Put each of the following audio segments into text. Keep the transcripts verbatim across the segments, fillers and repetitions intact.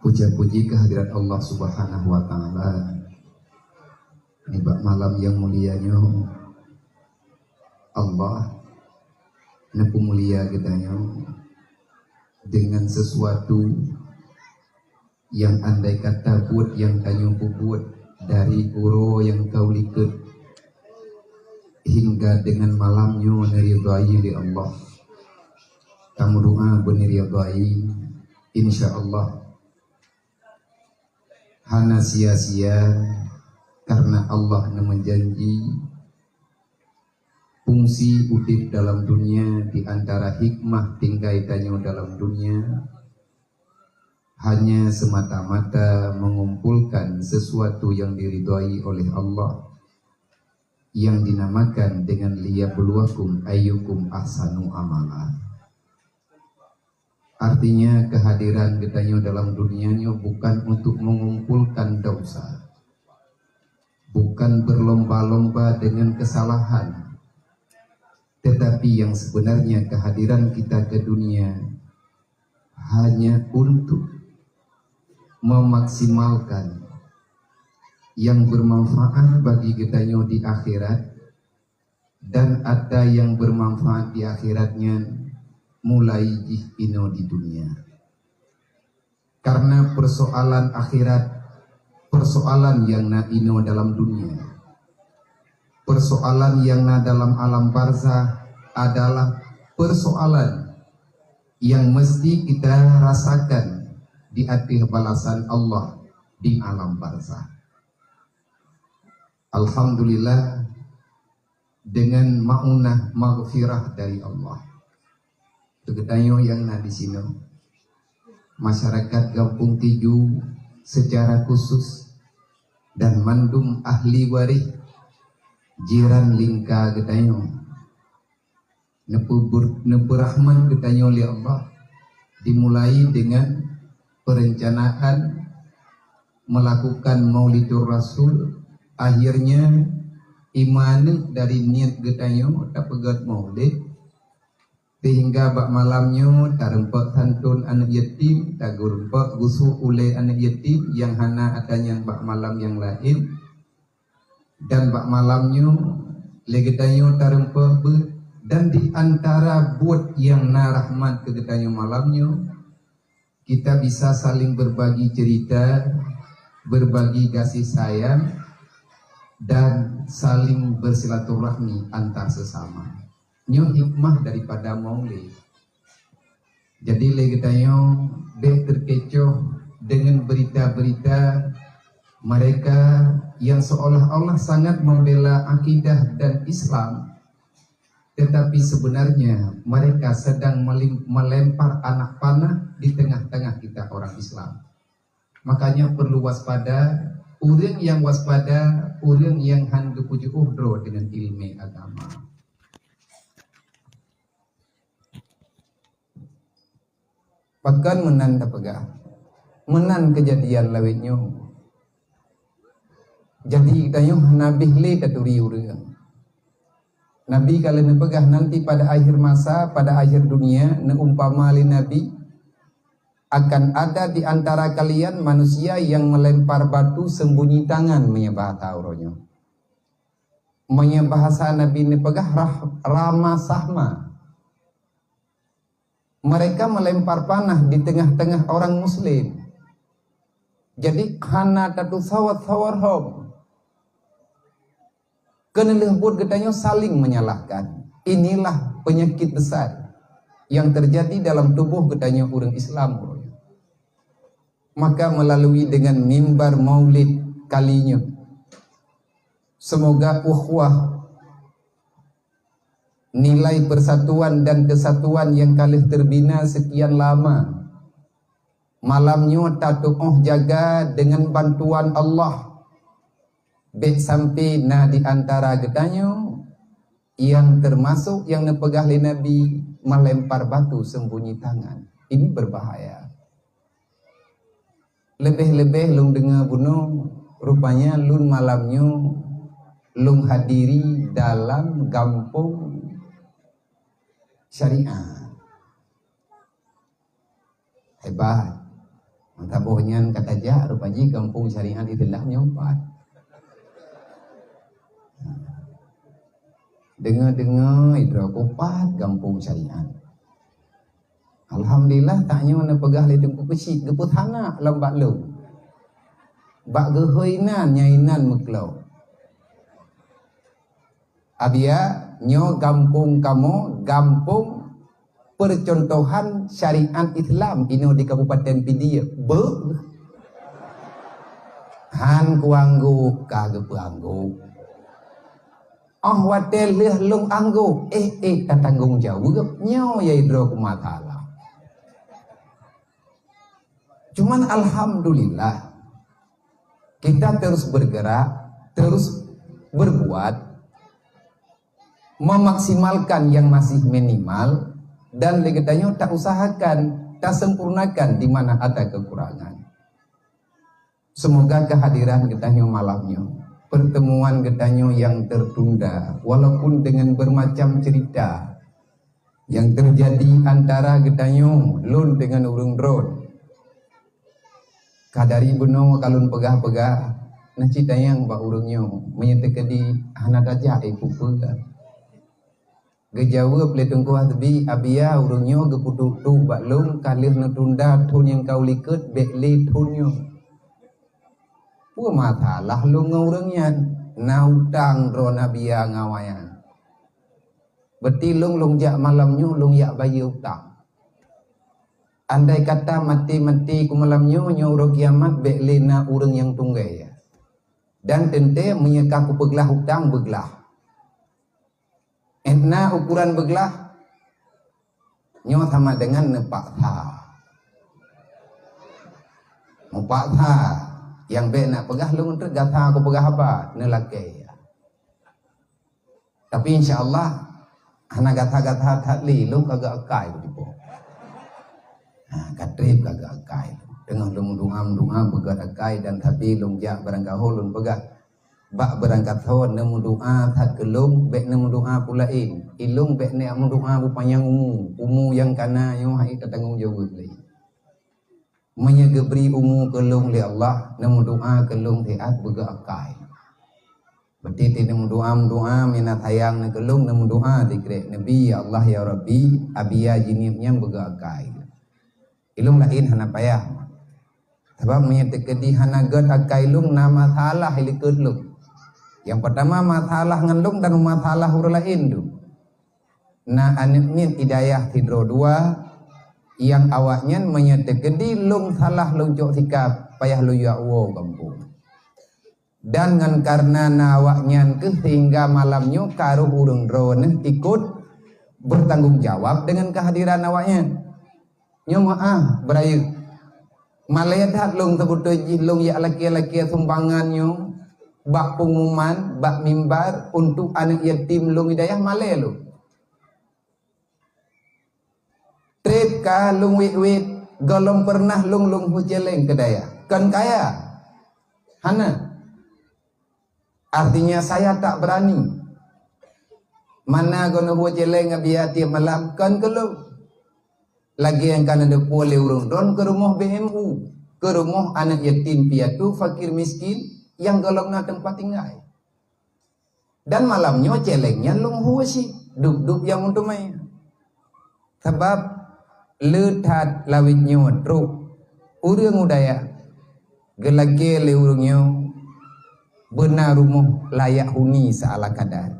Puja-puji kehadirat Allah Subhanahu wa Ta'ala. Nibak malam nyang mulia nyoe, Allah neupeumulia geutanyoe dengan sesuatu nyang andai kata buet nyang tanyoe peubuet dari uroe nyang ka u likot hingga dengan malam nyoe neuridhai lé Allah. Tameudoa beuneuridhai, insya Allah hana sia-sia, karena Allah neumeujanji fungsi udeb dalam dunia, di antara hikmah tinggai tanyoe dalam dunia, hanya semata-mata mengumpulkan sesuatu yang diridhai oleh Allah, yang dinamakan dengan liyabluwakum ayyukum ahsanu amala. Artinya, kehadiran geutanyoe dalam dunia nyoe bukan untuk mengumpulkan dosa, bukan berlomba-lomba dengan kesalahan, tetapi yang sebenarnya kehadiran kita ke dunia hanya untuk memaksimalkan yang bermanfaat bagi geutanyoe di akhirat, dan atra nyang bermanfaat di akhirat nyan mulai jih inoe di dunia. Karena persoalan akhirat, persoalan nyang na inoe dalam dunia, persoalan nyang na dalam alam barzah adalah persoalan nyang mesti kita rasakan di ateueh balasan Allah di alam barzah. Alhamdulillah, dengan maunah maghfirah dari Allah. Keu geutanyoe nyang na di sinoe, masyarakat Gampông Tiju secara khusus, dan mandum ahli waréh jiran lingka geutanyoe, neupeuber-, neupeurahmat geutanyoe lé Allah, dimulai dengan perencanaan melakukan Maulidur Rasul. Akhirnya, imaneuh dari niet geutanyoe tapeugét maulid, sehingga bak malam nyoe tareumpok santôn aneuëk yatim, tareumpok gusok ulée aneuëk yatim nyang hana atra nyan bak malam nyang laén. Dan bak malam nyoe, lé geutanyoe tareumpok beuet, dan di antara buet nyang na rahmat keu geutanyoe malam nyoe, kita bisa saling berbagi cerita, berbagi kasih sayang, dan saling bersilaturahmi antar sesama. Nyoe hikmah daripada maulid. Jadi, lé geutanyoe bék terkecoh dengan berita-berita mereka yang seolah-olah sangat membela akidah dan Islam, tetapi sebenarnya mereka sedang melim-, melempar anak panah di tengah-tengah kita orang Islam. Makanya perlu waspada, ureuëng nyang waspada, ureuëng nyang han geupeujiôh droe dengan ileumé agama. Pakon meunan tapeugah? Meunan keujadian lawét nyoe. Jadi, tanyoe hana bih lé taturi ureuëng. Nabi ka lheueh neupeugah, nanti pada akhir masa, pada akhir dunia, neuumpama lé Nabi, akan ada di antara kalian manusia yang melempar batu sembunyi tangan, meunyoe bahasa uroe nyoe. Meunyoe bahasa Nabi neupeugah rah-, rama sahma. Mereka melempar panah di tengah-tengah orang muslim. Jadi, hana tatusawa-sawa hom. Keuneulheueh buet geutanyoe saling menyalahkan. Inilah penyakit besar yang terjadi dalam tubuh geutanyoe ureuëng Islam. Maka melalui dengan mimbar maulid kali nyoe, semoga ukhuwah, nilai persatuan dan kesatuan yang ka lheueh terbina sekian lama, malam nyoe tatuoh jaga dengan bantuan Allah. Bék sampai na di antara geutanyoe yang termasuk yang neupeugah lé Nabi, melempar batu sembunyi tangan. Ini berbahaya. Leubeh-leubeh lôn deungoe bunoe, rupanya lôn malam nyoe lôn hadiri dalam gampông syariah. Hebat. Saboh nyan ka tajak, rupajih gampông syariat Islam nyoe pat. Deungoe-deungoe, idroe ku pat gampông syariat. Alhamdulillah, tanyoe neupeugah lé Teungku Keuchik, geupeusanak lom bak lôn. Bak geuhôi inan, nyang inan meuklok. Abia, nyoe gampông kamoe, gampông percontohan syariat Islam inoe di Kabupaten Pidie. Beuh. Han kuanggôk, ka geupeuanggôk. Óh watée lheueh lôn anggôk, éh, éh, tatanggong jaweueb, nyoe ya idroe ku masalah. Cuman alhamdulillah, kita terus bergerak, terus berbuat, memaksimalkan yang masih minimal, dan lé geutanyoe ta usahakan, ta sempurnakan di mana ada kekurangan. Semoga kehadiran geutanyoe malam nyoe, pertemuan geutanyoe yang tertunda, walaupun dengan bermacam cerita yang terjadi antara geutanyoe, lôn dengan ureuëng droen. Ka dari bunoe ka lôn peugah-peugah, na cit tanyong bak ureuëng nyoe, meunyoe teukeudi hana tajak, eh, peue-peue ka. Geujaweueb lé Teungku Hasbi, "Abia, ureuëng nyoe geupeuduek-duek bak lôn, ka lheueh neutunda thon nyang ka u likot, bék lé thon nyoe." Peue masalah lôn ngon ureuëng nyan? Na utang droeneuh Abia ngon awaknyan. Berarti lôn, lôn jak malam nyoe, lôn jak bayeue utang. Andai kata maté-maté ku malam nyoe, nyoe uroe kiamat bék lé na ureuëng nyang tunggée, ya. Dan teuntée meunyoe ka kupeuglah utang, beuglah. Éh, na ukuran beuglah, nyoe sama dengan neupaksa. Meupaksa, nyang bék na peugah lôn treuk gata kupeugah haba, neulakée. Tapi insya Allah, hana gata-gata that lé, lôn ka geuakai kuteupeu. Ha, ka treb ka geuakai. Teungoh lôn meudoa-meudoa beugét akai dan tapi lôn jak barangkaho lôn peugah, bak barangkaho neumeudoa that keu lôn, bék neumeudoa peue laén. Ilôn bék neumeudoa beupanyang umu, umu nyang kana nyoe hana tatanggong jaweueb lé. Meunyoe geubri umu keu lôn lé Allah, neumeudoa keu lôn siat beugét akai. Berarti neumeudoa-meudoa, mina sayang na keu lôn, neumeudoa sikrek Nabi, "Ya Allah, ya Rabbi, Abia jihnyan beugét akai." Ilôn laén hana payah. Sabab meunyoe teukeudi hana gét akai lôn, na masalah i likot lôn. Nyang peurtama masalah ngon lôn dan masalah ureuëng laén tu. Na aneuëk miet i dayah sidroe dua, nyang awaknyan meunyoe teukeudi lôn salah lôn cok sikap, payah lôn jak woe gampông. Dan ngon kareuna na awaknyan kheueh sehingga malam nyoe ka rôh ureuëng droeneuh ikot bertanggung jawab dengan kehadiran awaknyan. Nyoe meuáh beurayeuk. Malée that lôn seubeutôi jih lôn jak lakée-lakée sumbangan nyoe bak pengumuman, bak mimbar untuk aneuëk yatim lôn i dayah malée lôn. Treb ka lôn wét-wét, gohlom peureunah lôn lôn hue céléng keu dayah. Kon kaya. Hana. Artinya saya tak berani. Mana gono hue céléng Abia tieb malam, kon keu lôn. Lagée nyang ka neudeupu lé ureuëng droen keu rumoh B M U, keu rumoh aneuëk yatim piatu fakir miskin nyang gohlom na teumpat tinggai. Dan malam nyoe céléng nyan lôn hue cit, dub-dub nyang meuteumé. Sabab le that lawét nyoe trok ureuëng u dayah, geulakée lé ureuëng nyoe beuna rumoh layak huni seuala kada.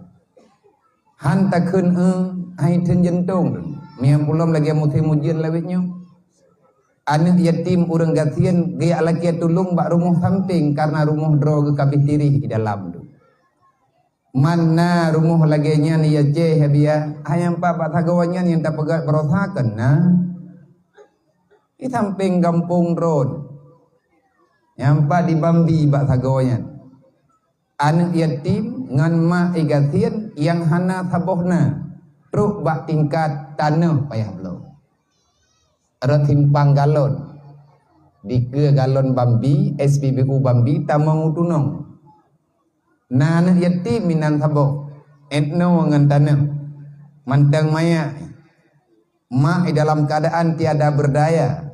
Han takheun eu hai theun jeuntong, meunyoe pulom lagée musém ujeuen lawét nyoe. Aneuëk yatim ureuëng gasien geujak lakée tulông bak rumoh sampéng kareuna rumoh droe geuh ka abéh tireh di dalam tu. Man na rumoh lagée nyan i Aceh, Abia, hai nyang pat bak sagoe nyan nyang tapeugét baroesa keunan. Di sampéng gampông droen. Nyang pat di Bambi bak sagoe nyan. Aneuëk yatim ngon mak i gasien nyang hana saboh na, trok bak tingkat tanoh payah bloe. Rot simpang galon. Dikeue galon Bambi, S P B U Bambi, tamong u tunong. Na aneuëk yatim inan saboh, étnoe ngon tanoh. Mantong manyét. Mak di dalam keadaan tiada berdaya.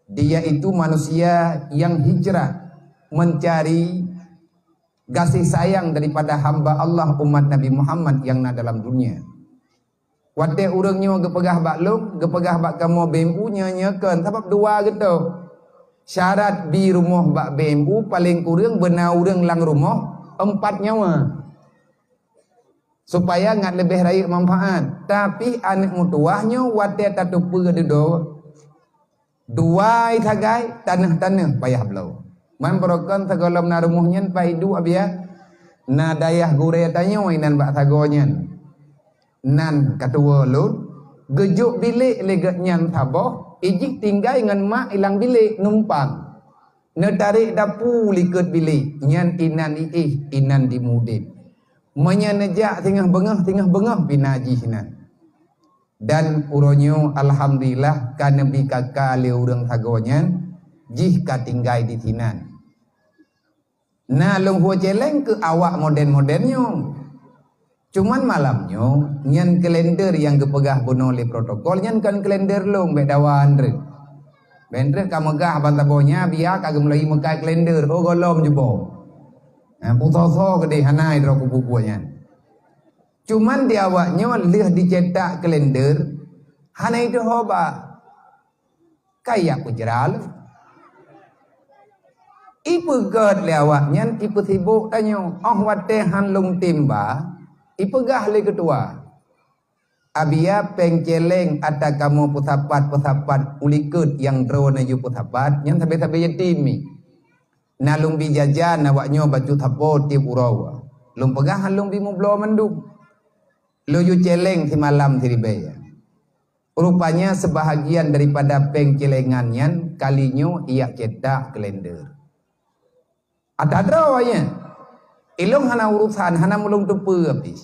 Dia itu manusia yang hijrah mencari kasih sayang daripada hamba Allah umat Nabi Muhammad yang na dalam dunia. Watée ureuëng nyoe geupeugah bak lôn, geupeugah bak kamoe B M U nyoe, nyoe kon, sabab dua geuto. Syarat bi rumoh bak B M U paleng kureueng beuna ureuëng lam rumoh empat nyawa. Supaya ngat leubeh rayeuk manfaat. Tapi aneuëk meutuwah nyoe watée tateupeue dudoe, dua sagai, taneuk-taneuk payah bloe. Man barokon sigohlom na rumoh nyan pai duek biya. Na dayah gurée tanyoe inan bak sagoe nyan. Nan katuwoe lôn, geujok bilék lé geuhnyan saboh, ijih tinggai ngon mak ilang bilék numpang. Neutarek dapu likot bilék nyan inan iéh, inan di mudeb. Meunyoe neujak singoh beungoh, singoh beungoh pih na jih nan. Dan uroe nyoe alhamdulillah ka neubi kaka lé ureuëng sagoe nyan, jih ka tinggai di sinan. Na lôn hue celeng keu awak modern-modern nyoe. Cuman malam nyoe, nyan kalender nyang geupeugah bunoe lé protokol, nyan kon kalender lôn, bék dawa andreuk. Bék andreuk ka meugah ban saboh nyan, biya ka geumulai meukai kalender, oh gohlom juboe. Ha, pusoe-soe keudeh hana droe kubu-bu nyan. Cuman di awak nyoe lheueh dicetak kalender, hana ideuho ba. Ka yak peujral. Ipeugét lé awak nyan, ipeusibok tanyoe. Óh watée han lôn timba, ipeugah lé keutua, "Abiya péng celeng ata kamoe peusapat-peusapat ulikot nyang droe neujue peusapat, nyan sabe-sabe yatim mi. Na lôn bi jajan awak nyoe bacut sapo tieb uroe. Lôn peugah han lôn bi mubloe mandum. Lôn yue celeng simalam siribée." Rupanya seubahagian daripada péng celengan nyan kali nyoe ijak cetak kalender. Ata droe nyan. Ilong hana urusan, hana meulong teupeue pih.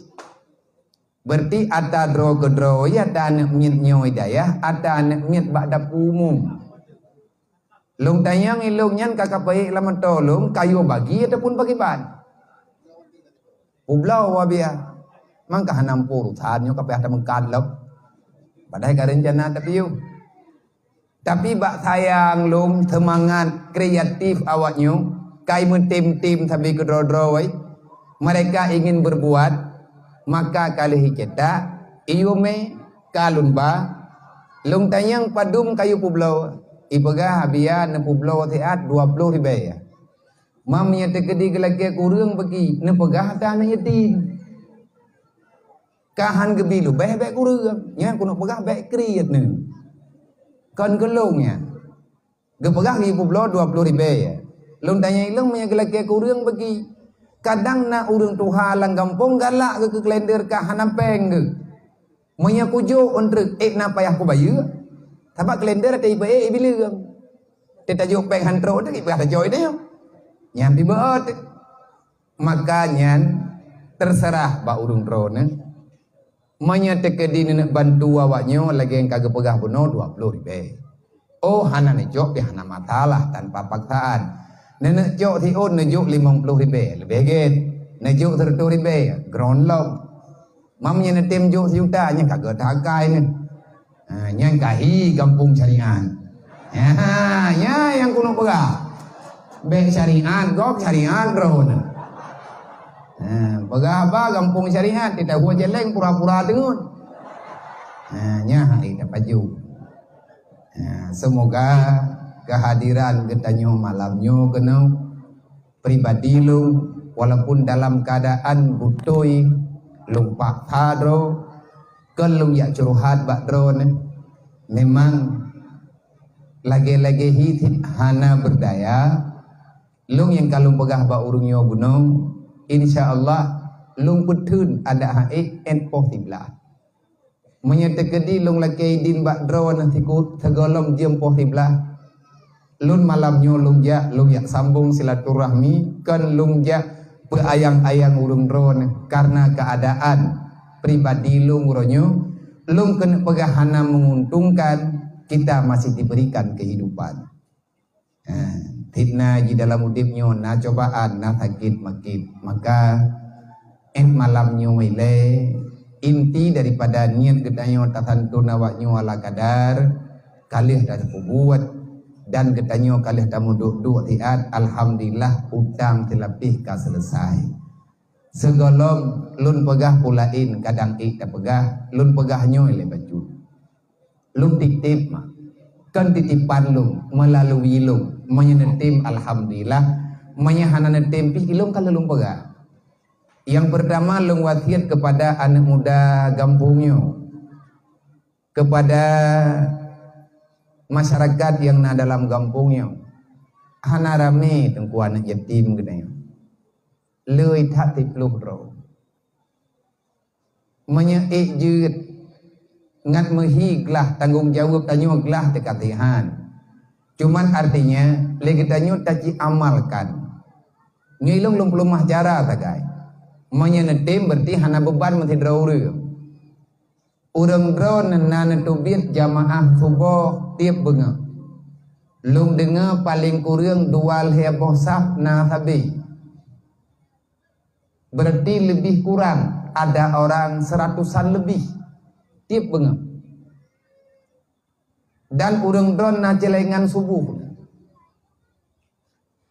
Berarti ata droe keudroe, ya ata aneuk miet nyoe dayah, ata aneuk miet bak dapu umum. Lôn tanyong ilong nyan ka kapayek lam meuto lôn, kayue bagi ataupun pakriban? Publoe wabiya. Mangka hana meupurusan nyoe ka payah tameukat lom. Padahai ka reuncana tapiôh. Tapi bak sayang lôn seumangat kreatif awak nyoe, kai meutem-tem sabe keudroe-droe, mereka ingin berbuat, maka ka lheueh icetak, iyue mé, ka lôn ba, lôn tanyong padum kayue publoe, ipeugah abiya neupubloe siat dua ploh ribée. Mam nyang teukeudi geulakée kureueng bagi, neupeugah ata aneuk yatim. Ka han geubi leubeh bék kureueng, nyan keuneuk peugah bék kriet neu. Kon keu lôn nyan. Geupeugah geuyue publoe dua ploh ribée. Lôn tanyong ilong meunyoe geulakée kureueng bagi. Kadang na ureuëng tuha lam gampông galak geuh keu kalender ka hana péng geuh. Meunyoe kujok untreuk ék na payah kubayeue, sabab kalender até iba ék ibileueng. Teutajok péng han trok teuh iba tacok ideh. Nyan pih beuôt. Maka nyan terserah bak ureuëng droeneuh. Meunyoe teukeudi neuneuk bantu awak nyoe lagée nyang ka geupeugah bunoe dua ploh ribée. Oh, hana neucok pih hana masalah tanpa paksaan. Neuneuk cok siôn neujok limong ploh ribée, leubeh gét. Neujok seureutôh ribée, groen lom. Mam nyan neutem jok sijuta, nyan ka geuta akai nyan. Ha, nyan ka hi gampông syariat. Ha, nyan nyang keuneuk peugah. Bék syariat gob, syariat droeneuh. Ha, peugah haba gampông syariat, di tahu jeleng pura-pura teungeut. Ha, nyan hai tapaju. Ha, semoga kehadiran geutanyoe malam nyoe keunoe pribadi lôn, walaupun dalam keadaan beutôi lôn paksa droe, kon lôn jak curhat bak droeneuh. Memang lagée-lagée hi cit hana beurdaya, lôn nyang ka lôn peugah bak ureuëng nyoe bunoe, insya Allah lôn peutheun adak hai ék poh siblaih. Meunyoe teukeudi lôn lakée idin bak droeneuh siku-, sigohlom jeuem poh siblaih, lôn malam nyoe lôn jak, lôn jak sambong silaturahmi, kon lôn jak peuayang-ayang ureuëng droeneuh. Karena keadaan pribadi lôn uroe nyoe, lôn keuneuk peugah hana menguntungkan, kita masih diberikan kehidupan. Ha, fitnah jih dalam udeb nyoe na cobaan, na sakét makét. Maka, éh malam nyoe ilée, inti daripada niet geutanyoe tasantun awak nyoe ala kadar, ka lheueh tapeubuet. Dan geutanyoe ka lheueh tameuduek-duek siat, alhamdulillah, utang seulapih ka seuleusai. Sigohlom lôn peugah peue laén, kadang ék tapeugah, lôn peugah nyoe lé bacut. Lôn titip, mak. Kon titipan lôn, meulalui lôn. Meunyoe neutem, alhamdulillah. Meunyoe hana neutem pih, ilôn ka lôn peugah. Nyang peurtama, lôn wasiet keupada aneuk muda gampông nyoe, keupada masyarakat nyang na dalam gampông nyoe. Hana ramé teungku aneuk yatim geutanyoe. Lé that siploh droe. Meunyoe ék jeuet ngat meuhi glah, tanggong jaweueb tanyoe glah teuka tihan. Cuman artinya, lé geutanyoe taci amalkan. Nyoe ilôn lôn peuleumah cara sagai. Meunyoe neutem, berarti hana beuban meusidroe ureuëng. Ureuëng droeneuh na neuteubiet jamaah suboh tieb beungoh. Lôn deungoe paleng kureueng dua lhée boh saf na sabe. Berarti lebih kurang ada orang seratusan lebih tieb beungoh. Dan ureuëng droeneuh na ceulengan suboh.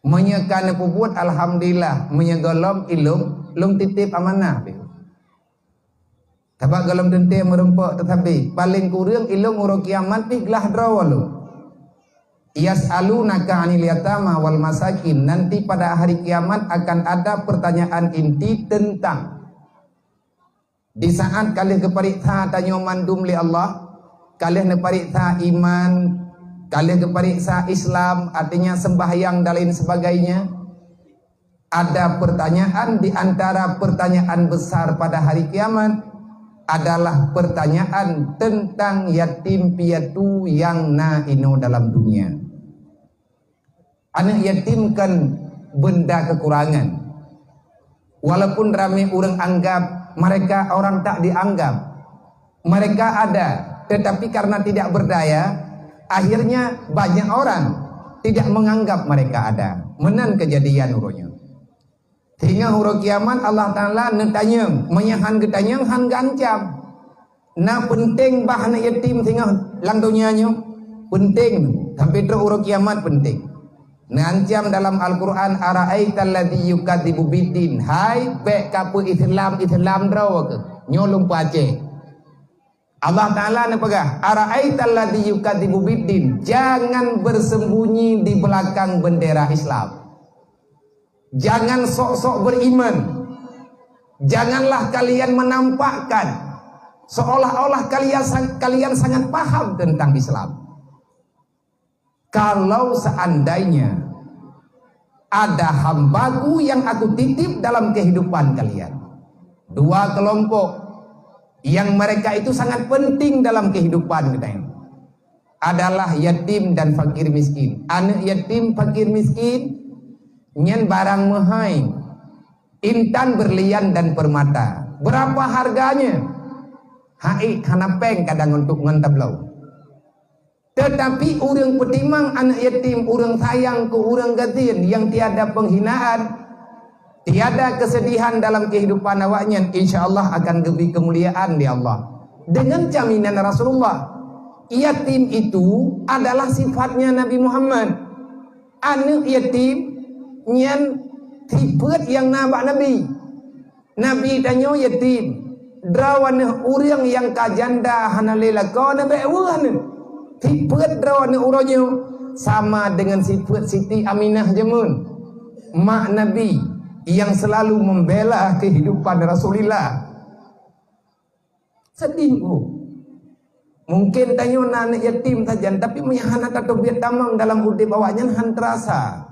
Meunyoe ka neupeubuet, alhamdulillah, meunyoe gohlom ilôn, lôn titip amanah pih. Sabab gohlom teuntée meurumpok teusabe, paleng kureueng ilôn uroe kiamat pih glah droe lôn. Yas'alunaka 'anil yatama wal masakin, nanti pada hari kiamat akan ada pertanyaan inti tentang Di saat ka lheueh geupareksa tanyoe mandum lé Allah, ka lheueh neupareksa iman, ka lheueh geupareksa Islam, artinya sembahyang dan lain sebagainya, ada pertanyaan di antara pertanyaan besar pada hari kiamat adalah pertanyaan tentang yatim piatu nyang na inoe dalam dunia. Aneuk yatim kan benda kekurangan. Walaupun ramé ureuëng anggap mereka orang tak dianggap, mereka ada, tetapi karena tidak berdaya, akhirnya banyak orang tidak menganggap mereka ada. Meunan kejadian uroe nyoe. Sehingga uroe kiamat Allah Taala neutanyong, meunyoe han geutanyong, han geuancam. Na peunteng bah aneuk yatim singoh lam donya nyoe? Peunteng, sampai trok uroe kiamat peunteng. Neuancam dalam Al-Quran, "Ara'aital ladzi yukadzibu biddin." Hai, bék ka peu Islam, Islam droe keuh. Nyoe lôn peuaceh. Allah Taala neupeugah, "Ara'aital ladzi yukadzibu biddin." Jangan bersembunyi di belakang bendera Islam. Jangan sok-sok beriman. Janganlah kalian menampakkan seolah-olah kalian sang-, kalian sangat paham tentang Islam. Kalau seandainya ada hambaku yang aku titip dalam kehidupan kalian, dua kelompok yang mereka itu sangat penting dalam kehidupan kita ini, adalah yatim dan fakir miskin. Aneuk yatim, fakir miskin, nyan barang meuhai, intan, berlian, dan permata. Berapa harganya? Hai, hana péng kadang untuk ngon tabloe. Tetapi ureuëng peutimang aneuk yatim, ureuëng sayang keu ureuëng gasien nyang tiada penghinaan, tiada kesedihan dalam kehidupan awaknyan, insya Allah akan geubri keumuliaan lé Allah. Dengan jaminan Rasulullah, yatim itu adalah sifatnya Nabi Muhammad. Aneuk yatim nyan sifeuet nyang na bak Nabi. Nabi tanyoe yatim. Droeneuh ureuëng nyang ka janda hana lé lakoe, na bék weueh neuh. Sifeuet droeneuh uroe nyoe sama dengan sifeuet Siti Aminah jameun, mak Nabi yang selalu membela kehidupan Rasulullah. Sedih, Bu. Mungkin tanyoe na aneuk yatim sajan, tapi meunyo hana tateubiet tamong dalam udeb awaknyan, han teurasa.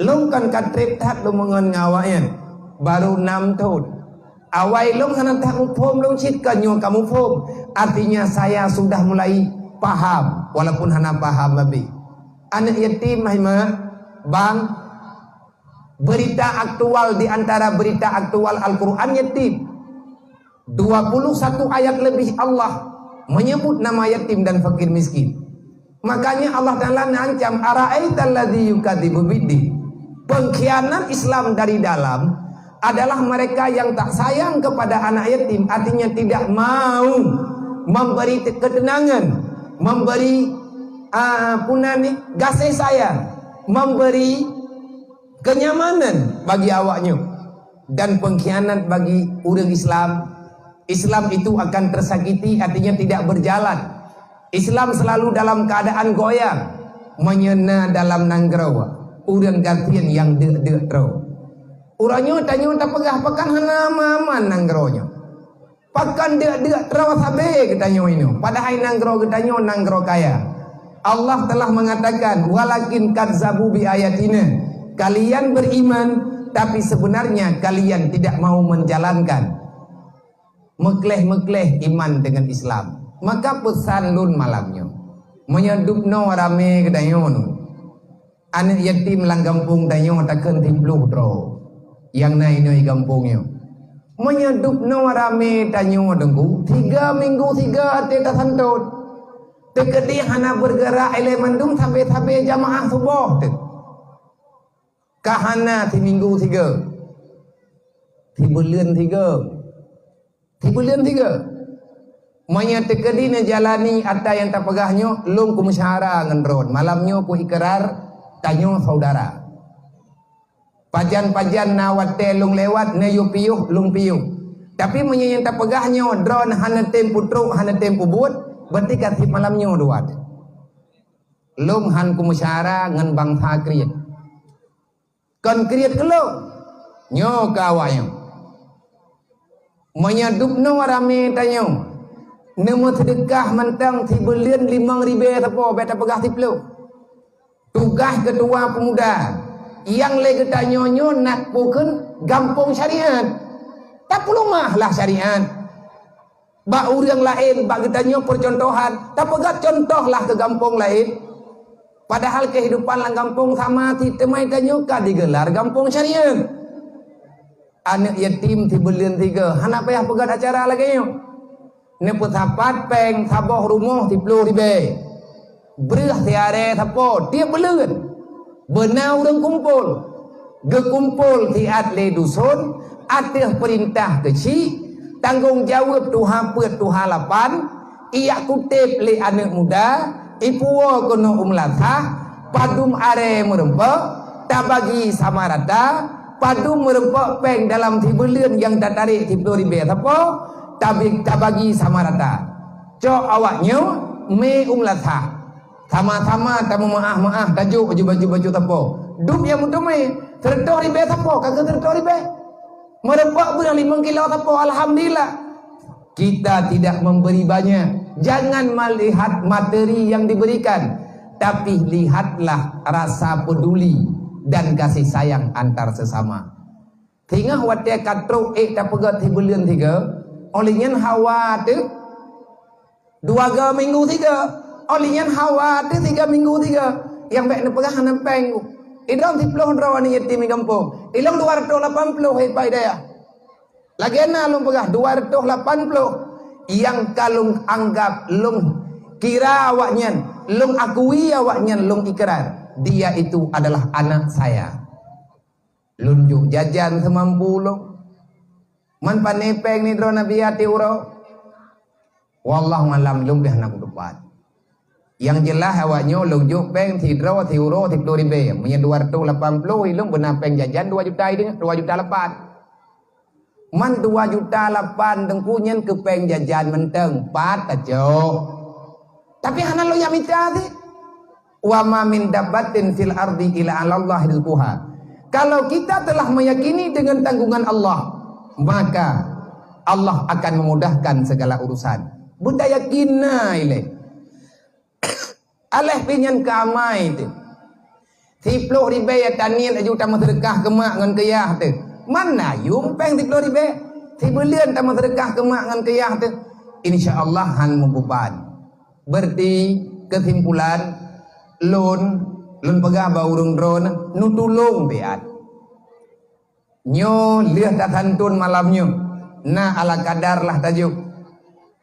Lôn kan ka treb that lôn meungon ngon awaknyan, baru enam thon. Awai lôn hana that muphom lôn cit, ka nyoe ka muphom. Artinya saya sudah mulai paham, walaupun hana paham habéh. Aneuk yatim, hai mak, bang, berita aktual di antara berita aktual Al-Quran yatim. Dua puluh satu ayat lebih Allah menyebut nama yatim dan fakir miskin. Makanya Allah Taala ancam, "Ara'aital ladzi yukadzibu biddin." Pengkhianat Islam dari dalam adalah mereka yang tak sayang kepada anak yatim, artinya tidak mau memberi ketenangan, memberi Ah, puna ni, gaséh sayang, memberi kenyamanan bagi awaknyoe dan pengkhianat bagi ureuëng Islam. Islam itu akan tersakiti, artinya tidak berjalan. Islam selalu dalam keadaan goyang, meunyoe na dalam nanggroe ureuëng gasien nyang deuk-deuk troe. Uroe nyoe tanyoe tapeugah pakon hana aman-aman nanggroe nyoe. Pakon deuk-deuk troe sabe geutanyoe inoe, padahai nanggroe geutanyoe nanggroe kaya. Allah telah mengatakan, "Walakin kazzabu bi ayatina." Kalian beriman, tapi sebenarnya kalian tidak mau menjalankan. Meukleh-meukleh iman dengan Islam. Maka peusan lôn malam nyoe, meunyoe dubnoe ramé geutanyoe nyoe, aneuëk yatim lam gampông tanyoe takheun siplôh droe nyang na inoe gampông nyoe. Meunyoe dubnoe ramé tanyoe Teungku, tiga minggu tiga até tasantot. Teukeudi hana bergerak ilée mandum sabe-sabe jamaah suboh teuh. Ka hana siminggu sigoe, sibuleuen sigoe, sibuleuen sigoe. Meunyoe teukeudi neujalani ata nyang tapeugah nyoe, lôn kumusyawarah ngon droen. Malam nyoe kuikrar, tanyoe saudara. Pajan-pajan na watée lôn lewat, neuyue piôh, lôn piôh. Tapi meunyoe nyang tapeugah nyoe, droen hana tem peutrok, hana tem peubuet, berarti ka seb malam nyoe dua. Lôn han kumusyawarah ngon bansa kriet. Kon kriet keu lôn. Nyoe keu awaknyoe. Meunyoe dubnoe ramé tanyoe, neumeuseudeukah mantong sibuleuen limong ribée sapo, bék tapeugah siplôh. Tugaih keutua peumuda nyang lé geutanyoe nyoe na peue kheun gampông syariat. Tapeuleumah lah syariat. Bak ureuëng laén, bak geutanyoe peucontohan, tapeugah contoh lah keu gampông laén. Padahal keuhidupan lam gampông sama cit, teuma tanyoe ka digelar gampông syariat. Aneuëk yatim sibuleuen sigoe, hana payah peugét acara lagée nyoe. Neupeusapat péng saboh rumoh siplôh ribée. Breueh siarée sapo tieb buleuen. Beuna ureuëng kumpol. Geukumpol siat lé duson ateueh peurintah keuchik, tanggong jaweueb tuha peuet tuha lapan, iyak kutéb lé aneuëk muda, ipuwoe keunoe u meulasah, padum arée meureumpok, tabagi sama rata, padum meureumpok péng dalam sibuleuen nyang tatarek siplôh ribée sapo, tabi-, tabagi sama rata. Cok awaknyoe mé u meulasah. Sama-sama tameumeuáh-meuáh tajok baju-baju sapo. Dum nyang meuteumé, seureutôh ribée sapo, ka keu seureutôh ribée. Meureumpok beureueh limong kilo sapo, alhamdulillah. Kita tidak memberi banyak. Jangan melihat materi yang diberikan, tapi lihatlah rasa peduli dan kasih sayang antar sesama. Singoh watée ka trok ék tapeugét sibuleuen sigoe, óh lheueh nyan hawa teuh dua go minggu sigoe, óh lheueh nyan hawa teuh tiga minggu sigoe. Nyang bék neupeugah hana péng. Idroe siplôh droe aneuëk yatim di gampông. Ilong dua ratus lapan puluh, hai Pak Hidayah. Lagée na lôn peugah dua ratus lapan puluh nyang ka lôn anggab, lôn kira awaknyan, lôn akui awaknyan, lôn ikrar, dia itu adalah anak saya. Lôn jok jajan seumampu lôn. Man pané péng nidroe Nabi até uroe? Wallahu alam, lôn pih hana kutupat. Nyang jeulaih awaknyoe lôn jok péng sidroe siuroe siplôh ribée. Meunyoe dua ratus lapan puluh, ilong beuna péng jajan dua juta, ideh dua juta lapan. Man dua juta lapan Teungku nyan keu péng jajan mantong, pat tacok. Tapi hana lôn jak mita cit. "Wa ma min dabbatin fil ardi illa 'alallahi rizquha." Kalau kita telah meyakini dengan tanggungan Allah, maka Allah akan memudahkan segala urusan. Beuta yakin na ilée. Aléh pih nyan keu amai teuh. Siplôh ribée taniet laju tameuseudeukah keu mak ngon keu yah teuh. Man na yuem péng siplôh ribée. Sibuleuen tameuseudeukah keu mak ngon keu yah teuh. Insya Allah han meubeban. Berarti, keusimpulan, lôn, lôn peugah bak ureuëng droeneuh, neutulông siat. Nyoe lheueh tasantun malam nyoe, na ala kadar lah tajok.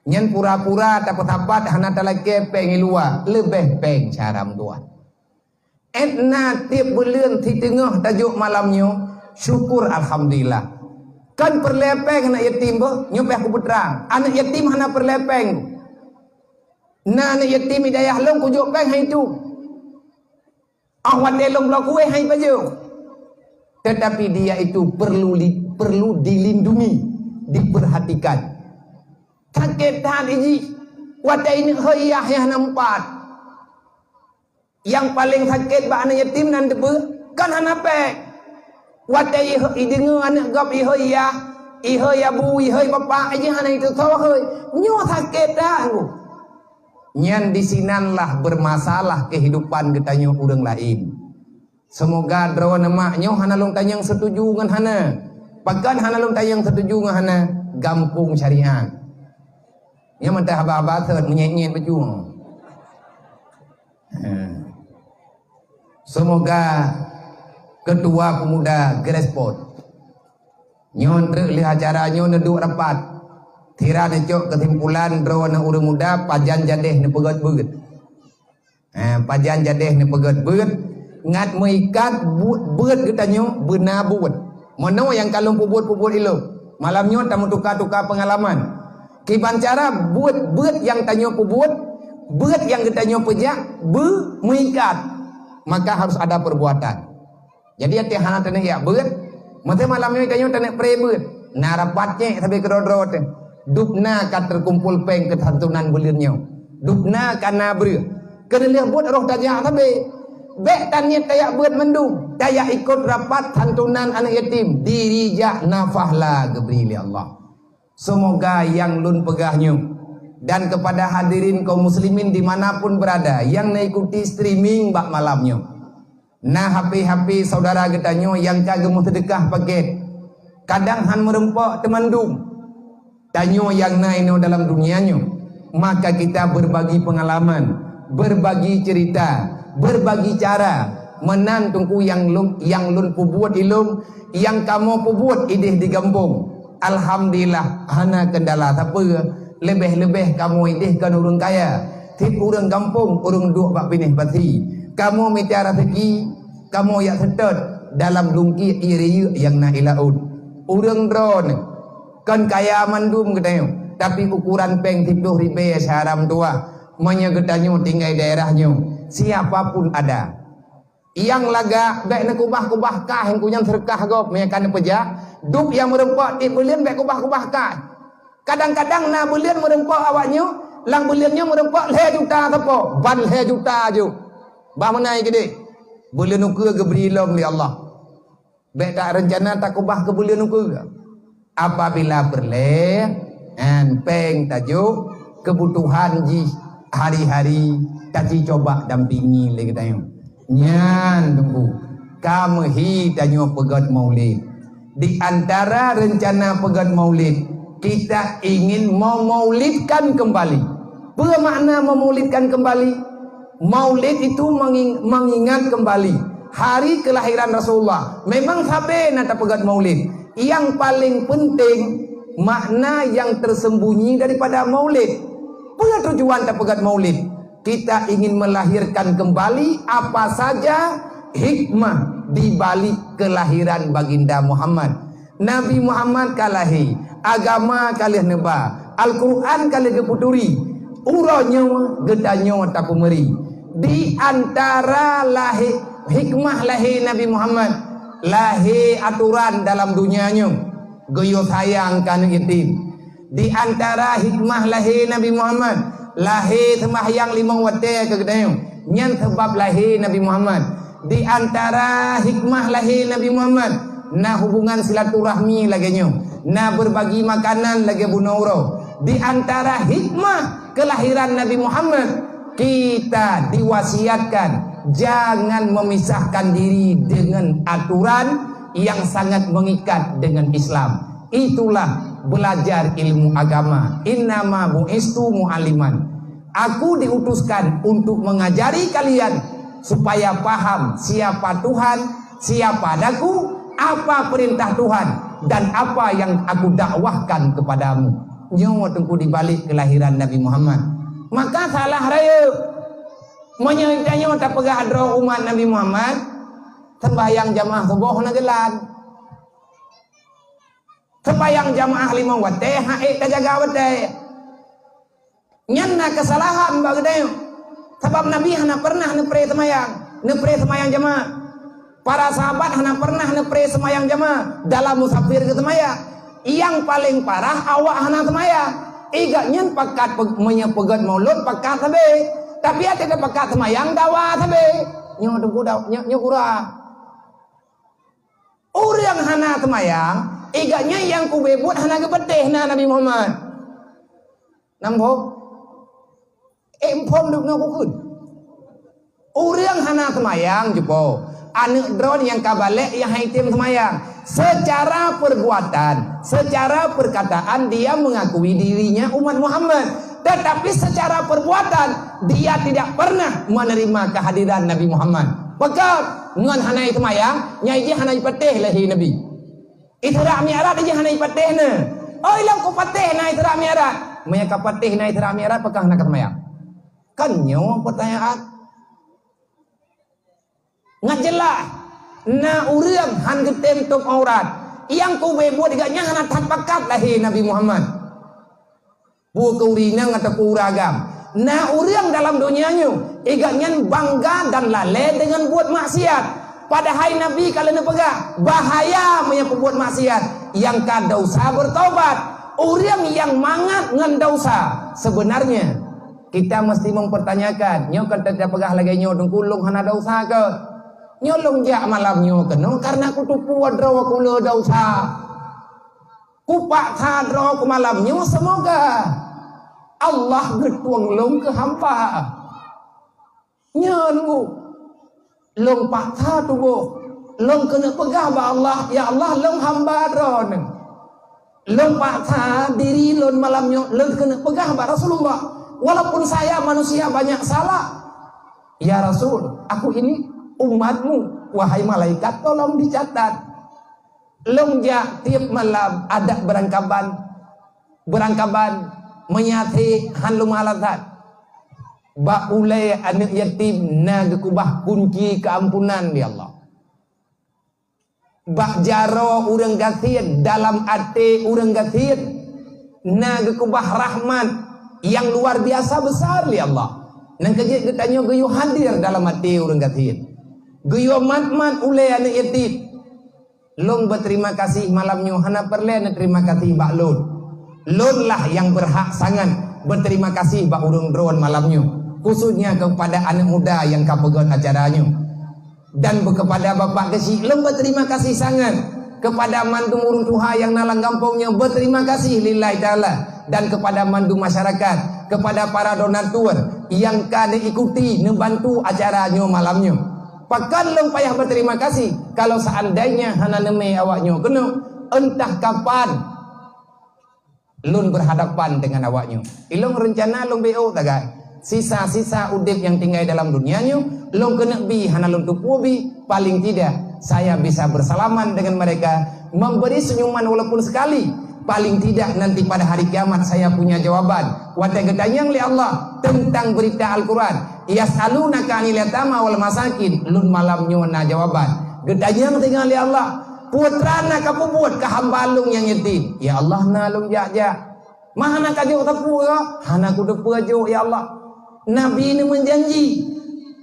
Nyan pura-pura tapeusapat hana talakée péng i luwa, leubeh péng syara meutuwah. Ék na tieb buleuen siteungoh tajok malam nyoe, syukur alhamdulillah. Kan peureulée péng aneuëk yatim boh, nyoe pih kupeutrang. Aneuëk yatim hana peureulée péng. Na aneuk yatim di dayah lôn kujok péng hai tu. Ah watèe lôn bloe kuéh hai pajoh. Tetapi dia itu perlu li-, perlu dilindungi, diperhatikan. Sakét that jih. Watèe ineuk hôi yah, yah na meupat. Nyang paleng sakét bak aneuk yatim nan teupeue, kan hana péng. Watèe i-, ideungoe aneuk gob ihôi yah, ihôi abu, ihôi bapak, jih hana iteusoe hôi. Nyoe sakét that, Bu. Nyan disinanlah bermasalah kehidupan geutanyoe ureuëng laén. Seumoga droeneuh mak nyoe hana lôn tanyong seutuju ngon hana. Pakon hana lôn tanyong seutuju ngon hana? Gampông syariat. Nyoe mantah haba-haba sot, meunyét-nyét baju. Ha. Seumoga Ketua Pemuda geurespon. Nyoe treuk lheueh acara nyoe neuduek rapat. Sira neucok keusimpulan droeneuh ureuëng muda pajan jadeh neupeugét beuet. Eh, pajan jadeh neupeugét beuet, ngat meuikat bu-, beuet geutanyoe beuna buet. Meunoe nyang ka lôn peubuet-peubuet ilôn. Malam nyoe tameutuka-tuka peungalaman. Kiban cara beuet-beuet nyang tanyoe peubuet, beuet nyang geutanyoe peujak, beu-, meuikat. Maka harus ada perbuatan. Jadi, até hana taneuk jak beuet, masa malam nyoe tanyoe taneuk pré beuet. Na rapat nyét sabe keudroe-droe teuh. Dubna ka teukumpul péng keu santunan buleuen nyoe. Dubna ka na breueh. Keuneulheueh buet roh tajak sabe. Bék taniet tajak beuet mandum. Tajak ikot rapat santunan aneuk yatim. Diri jak nafah la geubri lé Allah. Seumoga nyang lôn peugah nyoe dan kepada hadirin kaum muslimin di mana pun berada nyang neuikuti streaming bak malam nyoe. Na HP-HP saudara geutanyoe nyang ka geumeuseudeukah pakét, kadang han meureumpok teumandum. Tanyoe nyang na inoe dalam dunia nyoe, maka kita berbagi pengalaman, berbagi cerita, berbagi cara. Meunan teungku nyang lôn, nyang lôn peubuet ilôn, nyang kamoe peubuet idéh di gampông. Alhamdulillah, hana kendala sapeue. Leubeh-leubeh kamoe idéh kon ureuëng kaya. Tiep ureuëng gampông, ureuëng duek bak binéh pasi. Kamoe mita raseuki, kamoe jak seutôt dalam lungkiek ié rayeuk nyang na i laôt. Ureuëng droeneuh kon kaya mandum geutanyoe, tapi ukuran péng siploh ribèe syahra meutuwah. Meunyoe geutanyoe tinggai daerah nyoe, siapa pun ada. Nyang lagak bék neukubah-kubah kah, nyang kunyan seureukah gob, meunyoe ka neupeujak. Dub nyang meureumpok tiep buleuen bék kubah-kubah kah. Kadang-kadang na buleuen meureumpok awak nyoe, lam buleuen nyoe meureumpok lhèe juta sapo, ban lhèe juta ju. Bah meunan keudéh. Buleuen ukeue geubri lom lé Allah. Bék tareuncana takubah keu buleuen ukeue. Apabila peureulèe, nyan péng tajok keubutuhan jih hari-hari, taci coba dampingi lé geutanyoe. Nyan teungku, ka meuhi tanyoe peugét maulid. Di antara rencana peugét maulid, kita ingin memaulidkan kembali. Peue makna memaulidkan kembali? Maulid itu menging-, mengingat kembali hari kelahiran Rasulullah. Memang sabe na tapeugét maulid. Yang paling penting, makna yang tersembunyi daripada maulid. Peue tujuan tapeugét maulid? Kita ingin melahirkan kembali apa saja hikmah di balik kelahiran Baginda Muhammad. Nabi Muhammad ka lahé, agama ka lheueh neuba, Al-Quran ka lheueh geupeuturi. Uroe nyoe geutanyoe tapeumeuri. Di antara lahé, hikmah lahé Nabi Muhammad, lahé atoran dalam dunia nyoe, geuyue sayang keu aneuk yatim. Di antara hikmah lahé Nabi Muhammad, lahé seumbahyang limong watèe keu geutanyoe. Nyan sabab lahé Nabi Muhammad. Di antara hikmah lahé Nabi Muhammad, na hubungan silaturahmi lagèe nyoe, na berbagi makanan lagèe bunoe uroe. Di antara hikmah kelahiran Nabi Muhammad, kita diwasiatkan jangan memisahkan diri dengan aturan yang sangat mengikat dengan Islam. Itulah belajar ilmu agama. Innama bu'istu mu'alliman. Aku diutuskan untuk mengajari kalian supaya paham siapa Tuhan, siapa daku, apa perintah Tuhan, dan apa yang aku dakwahkan kepadamu. Nyoe teungku di balik kelahiran Nabi Muhammad. Maka salah rayeuk. Meunyoe tanyoe tapeugah droe umat Nabi Muhammad, sembahyang jamaah suboh hana jalan. Sembahyang jamaah limong watèe han ék tajaga watèe. Nyan na keusalahan bak geutanyoe. Sabab Nabi hana pernah neupreh seumayang, neupreh seumayang jamaah. Para sahabat hana pernah neupreh seumayang jamaah dalam musafir geuseumayang. Nyang paleng parah awak hana seumayang. Igat nyan pakat pe-, meunyoe peugét mulod pakat sabe. Tapi até teupakat seumayang dawa sabe. Nyoe teungku da-, nyoe, nyoe gura. Ureuëng hana seumayang, igat nyan nyang kubé buet hana geupatéh na Nabi Muhammad. Namphok? Eh, phom dum na kukheun. Ureuëng hana seumayang, jeupo. Aneuëk droe nyang ka balek nyang hai tem seumayang. Secara perbuatan, secara perkataan dia mengakui dirinya umat Muhammad. Tetapi secara perbuatan, dia tidak pernah menerima kehadiran Nabi Muhammad. Pakon ngon hana seumayang, nyai jih hana jipatéh lahé Nabi. Isra Mi'raj jih hana jipatéh na. Oi, lom kupatéh na Isra Mi'raj. Meunyoe ka patéh na Isra Mi'raj, pakon hana ka seumayang? Kan nyoe pertanyaan. Ngat jeulaih, na ureuëng han geutem tôb aurat. Nyang kubé buet geuh nyan hana that pakat lahé Nabi Muhammad. Peue keu ureuëng inong atawa peue ureuëng agam. Na ureuëng dalam donya nyoe, igat nyan bangga dan lalée deungon buet maksiat. Padahai Nabi ka lheueh neupeugah, bahaya meunyoe peubuet maksiat nyang ka desya beutaubat. Ureuëng nyang mangat ngon desya, sebenarnya kita mesti mempertanyakan, nyoe kan teupeugah lagée nyoe, "Teungku, lôn hana desya keu? Nyoe lôn jak malam nyoe keunoe karena kuteupeu droe ku le desya." Kupaksa droe keu malam nyoe, seumoga Allah geutueng lôn keu hamba. Nyan ku, lôn paksa tuboh lôn keuneuk peugah bak Allah, "Ya Allah, lôn hamba droeneuh." Lôn paksa diri lôn malam nyoe, lôn keuneuk peugah bak Rasulullah, "Walaupun saya manusia banyak salah, ya Rasul, aku ini umatmu, wahai malaikat, tolong dicatat." Lôn jak tieb malam adak beurangkaban, beurangkaban meunyasék han lôn meualasat. Bak ulée aneuëk yatim na geukeubah kunci keuampunan lé Allah. Bak jaroe ureuëng gasien, dalam até ureuëng gasien, na geukeubah rahmat nyang luar biasa besar lé Allah. Nang keujeuet geutanyoe geuyue hadir dalam até ureuëng gasien. Geuyue mat-mat ulée aneuëk yatim. Lôn beuterima kasih malam nyoe, hana peureulée neuterima kasih bak lôn. Lôn lah nyang beurhak sangat beuterima kasih bak ureuëng droen malam nyoe, khususnya keupada aneuëk muda nyang ka peugét acara nyoe. Dan keupada bapak keuchik lôn beuterima kasih sangat, keupada mandum ureuëng tuha nyang na lam gampông nyoe beuterima kasih lillahi taala, dan keupada mandum masyarakat, keupada para donatur nyang ka neuikuti neubantu acara nyoe malam nyoe. Pakon lôn payah beuterima kasih, kalau seandainya hana neumé awak nyoe keunoe, entah kapan lôn berhadapan dengan awak nyoe. Ilôn reuncana lôn B O sagai. Sisa-sisa udeb nyang tinggai dalam dunia nyoe, lôn keuneuk bi hana lôn teupeue bi, paling tidak saya bisa bersalaman dengan mereka, memberi senyuman walaupun sekali. Paling tidak nanti pada hari kiamat saya punya jawaban. Watée geutanyong lé Allah tentang berita Al-Quran, "Yas'alunaka 'anil yatama wal masakin," lôn malam nyoe na jawaban. Geutanyong teungoh lé Allah, "Peue teuma na kapeubuet keu hamba lôn nyang yatim?" "Ya Allah, na lôn jak-jak." "Ma hana kajok sapeue?" "Hana kuteupeue jok, ya Allah." Nabi neumeujanji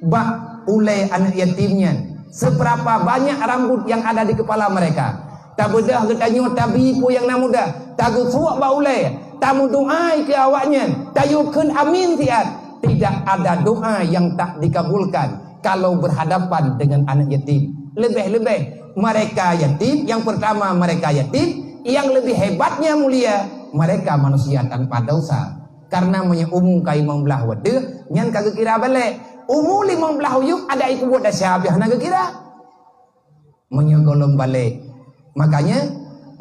bak ulée aneuëk yatim nyan, seberapa banyak rambut yang ada di kepala mereka. Tabeudôh geutanyoe tabi peue nyang na mudah, tageusuek bak ulée, tameudoá keu awaknyan, tayue kheun amin siat. Tidak ada doa yang tak dikabulkan kalau berhadapan dengan anak yatim. Lebih-lebih mereka yatim, yang pertama mereka yatim, yang lebih hebatnya mulia, mereka manusia tanpa dosa. Karena meunyoe umu ka limong blaih watée, nyan ka geukira balek. Umu limong blaih uyeuk ada ikubot dasa habéh hana geukira. Meunyoe gohlom balek. Makanya,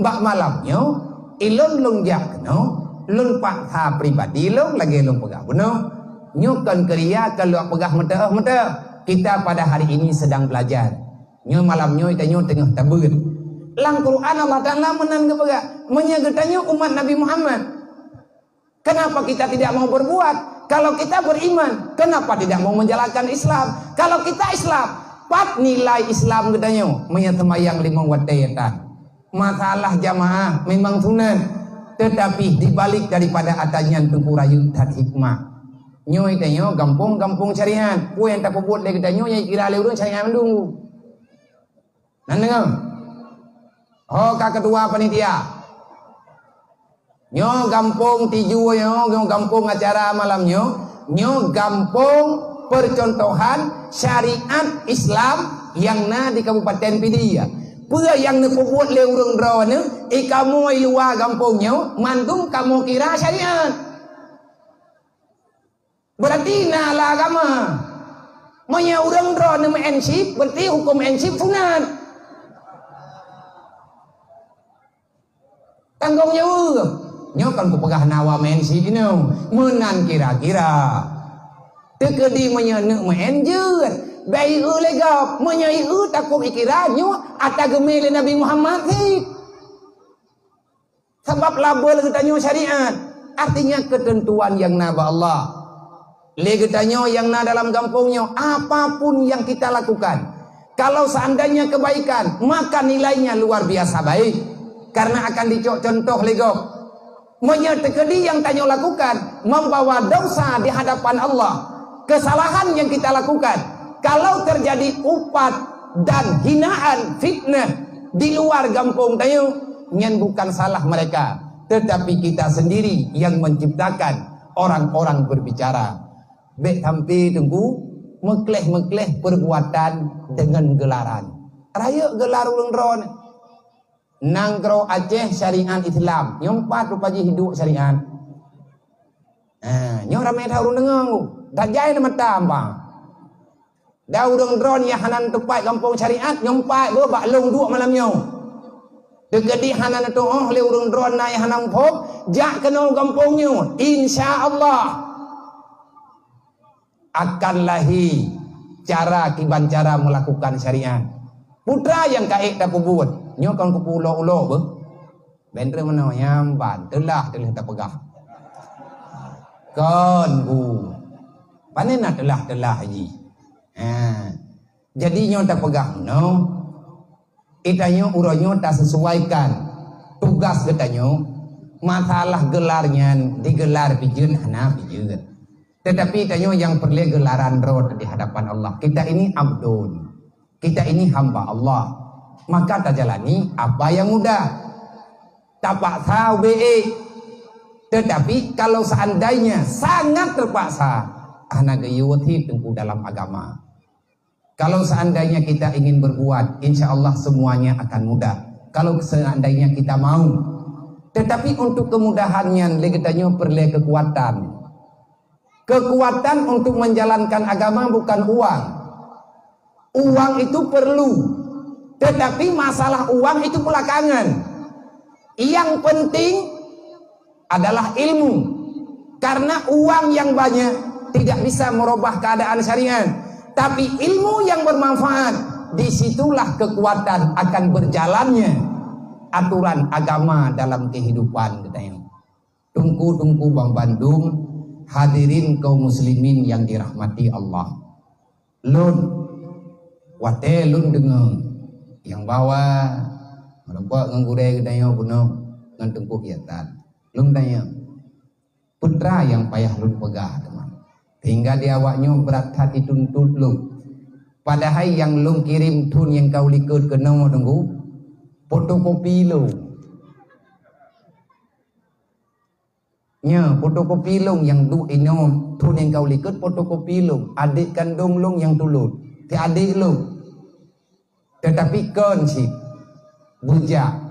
bak malam nyoe, ilôn lôn jak keunoe, lôn paksa pribadi lôn lagée lôn peugah bunoe. Nyoe kon keuria ka lôn peugah meuteuoh-meuteuoh. Kita pada hari ini sedang belajar. Nyoe malam nyoe tanyoe teungoh tabeuet. Lam Quran Allah Taala meunan geupeugah, meunyoe geutanyoe umat Nabi Muhammad, kenapa kita tidak mau berbuat? Kalau kita beriman, kenapa tidak mau menjalankan Islam? Kalau kita Islam, pat nilai Islam geutanyoe? Meunyoe seumayang limong watée tan. Masalah jamaah memang sunat. Teutapi di balik daripada atra nyan Teungku rayeuk that hikmah. Nyoe tanyoe gampông-gampông syariat. Peue nyang tapeubuet lé geutanyoe nyang kira lé ureuëng syariat mandum. Nan deungoe? Ho ka ketua panitia. Nyoe gampông tijue nyoe, nyoe gampông acara malam nyoe, nyoe gampông percontohan syariat Islam nyang na di Kabupaten Pidie. Peue nyang neupeubuet lé ureuëng droeneuh, i kamoe i luwa gampông nyoe, mandum kamoe kira syariat. Berarti na lam agama. Meunyoe ureuëng droeneuh meu'en chip, berarti huköm m'en chip sunat. Tanggông jaweueb. Nyoe kan kupeugah na wa m'en chip inoe. Meunan kira-kira. Teukeudi meunyoe neuk meu'en jeuet. Bèk ieu lé gob. Meunyoe ieu takot ikira nyoe ata geumé lé Nabi Muhammad cit. Sabab label geutanyoe syariat, artinya keuteuntuan nyang na bak Allah. Lé geutanyoe nyang na dalam gampông nyoe, apapun yang kita lakukan, kalau seandainya kebaikan, maka nilainya luar biasa baik, karena akan dicok contoh lé gob. Meunyoe teukeudi nyang tanyoe lakukan membawa dosa di hadapan Allah, kesalahan yang kita lakukan, kalau terjadi upat dan hinaan, fitnah di luar gampông tanyoe, nyan bukan salah mereka, tetapi kita sendiri yang menciptakan orang-orang berbicara. Bèk sampai Teungku meukleh-meukleh perbuatan dengan gelaran. Rayeuk gelar ureuëng droeneuh. Nanggroe Aceh syariat Islam. Nyoe pat rupa jih hidup syariat. Ha, nyoe ramé that ureuëng deungoe. That jai na mata bang. Dan ureuëng droeneuh nyang hana teupat gampông syariat, nyoe pat beuh bak lôn duek malam nyoe. Teukeudi hana neutuoh lé ureuëng droeneuh nyang hana muphom, jak keunoe gampông nyoe. Insya Allah. Akan lahé cara kiban cara meulakukan syariat. Peue teuma nyang ka ék tapeubuet, nyoe kon kupeue ulo-ulo beuh. Bèk treuk meunoe nyang ban teulah teulah tapeugah. Kon bu. Pane na teulah-teulah jih. Ha. Jadi nyoe tapeugah meunoe. Geutanyoe uroe nyoe tasesuaikan tugas geutanyoe, masalah gelar nyan digelar pijeuen hana pijeuen. Tetapi tanyoe nyang peureulée geularan droe di hadapan Allah. Kita ini abdun. Kita ini hamba Allah. Maka tajalani apa yang mudah. Tapaksa ubé ék. Tetapi kalau seandainya sangat terpaksa, hana geuyue teungku dalam agama. Kalau seandainya kita ingin berbuat, insya Allah semuanya akan mudah. Kalau seandainya kita mau. Tetapi untuk kemudahan nyan lé geutanyoe peureulée kekuatan. Kekuatan untuk menjalankan agama bukan uang. Uang itu perlu. Tetapi masalah uang itu belakangan. Yang penting adalah ilmu. Karena uang yang banyak tidak bisa merubah keadaan syariat, tapi ilmu yang bermanfaat, disitulah kekuatan akan berjalannya aturan agama dalam kehidupan geutanyoe. Teungku-teungku banmandum, hadirin kaum muslimin yang dirahmati Allah. Lôn, watée lôn deungoe nyang bahwa meurumpok ngon gurée geutanyoe bunoe ngon teungku kiatan. Lôn tanyong, peue teuma nyang payah lôn peugah teuma? Sehingga di awaknyoe brat that jituntut lôn. Padahai nyang lôn kirém thon nyang ka u likot keunoe teungku, fotokopi lôn. Nyoe, fotokopi lôn nyang duek inoe thon nyang ka u likot, fotokopi lôn, adék kandông lôn nyang tulôt, si adék lôn. Tetapi kon cit, beujak.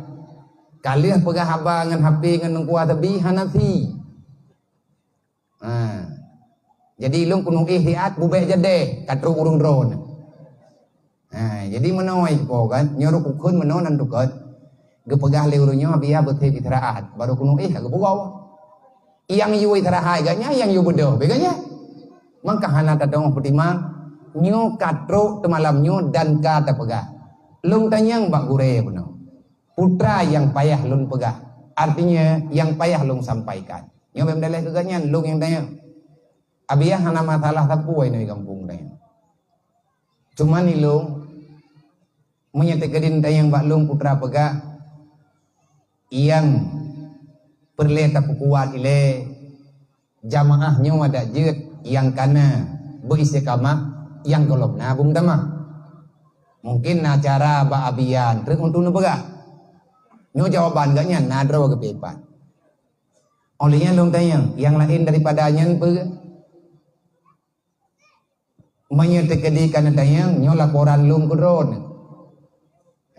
Ka lheueh peugah haba ngon H P ngon Teungku Asabi, hana si. Ha. Jadi lôn keuneuk éh siat bubek jadéh, ka trok ureuëng droeneuh. Ha, jadi meunoe po kan, nyoe rukukheun meunoe nan tukot. Geupeugah lé ureuëng nyoe biya beutôi istirahat, baru keuneuk éh ka geupuwoe. Nyang yue istirahat geuh nyan, nyang yue beudôh bèk geuh nyan. Mangka hana tateuoh peutimang, nyoe ka trok teumalam nyoe dan ka tapeugah. Lôn tanyong bak gurée bunoe. Peue teuma nyang payah lôn peugah, artinya nyang payah lôn sampaikan. Nyoe bèk meudaléh keu geuh nyan, lôn nyang tanyong. Abiah hana masalah sapeue inoe gampông tanyoe. Cuman ilôn, meunyoe teukeudin tanyong bak lôn peue teuma peugah, nyang Peureulée tapeukuat ilée jamaah nyoe adak jeuet nyang kana beuistiqamah, nyang gohlom na beumeutamah. Mungkin na cara bak abian treuk untuk neupeugah. Nyoe jawaban geuh nyan na droe geupeuipat. Óh lheueh nyan lôn tanyong, nyang laén daripada nyan peue? Meunyoe teukeudi ka neutanyong, nyoe laporan lôn keu droeneuh.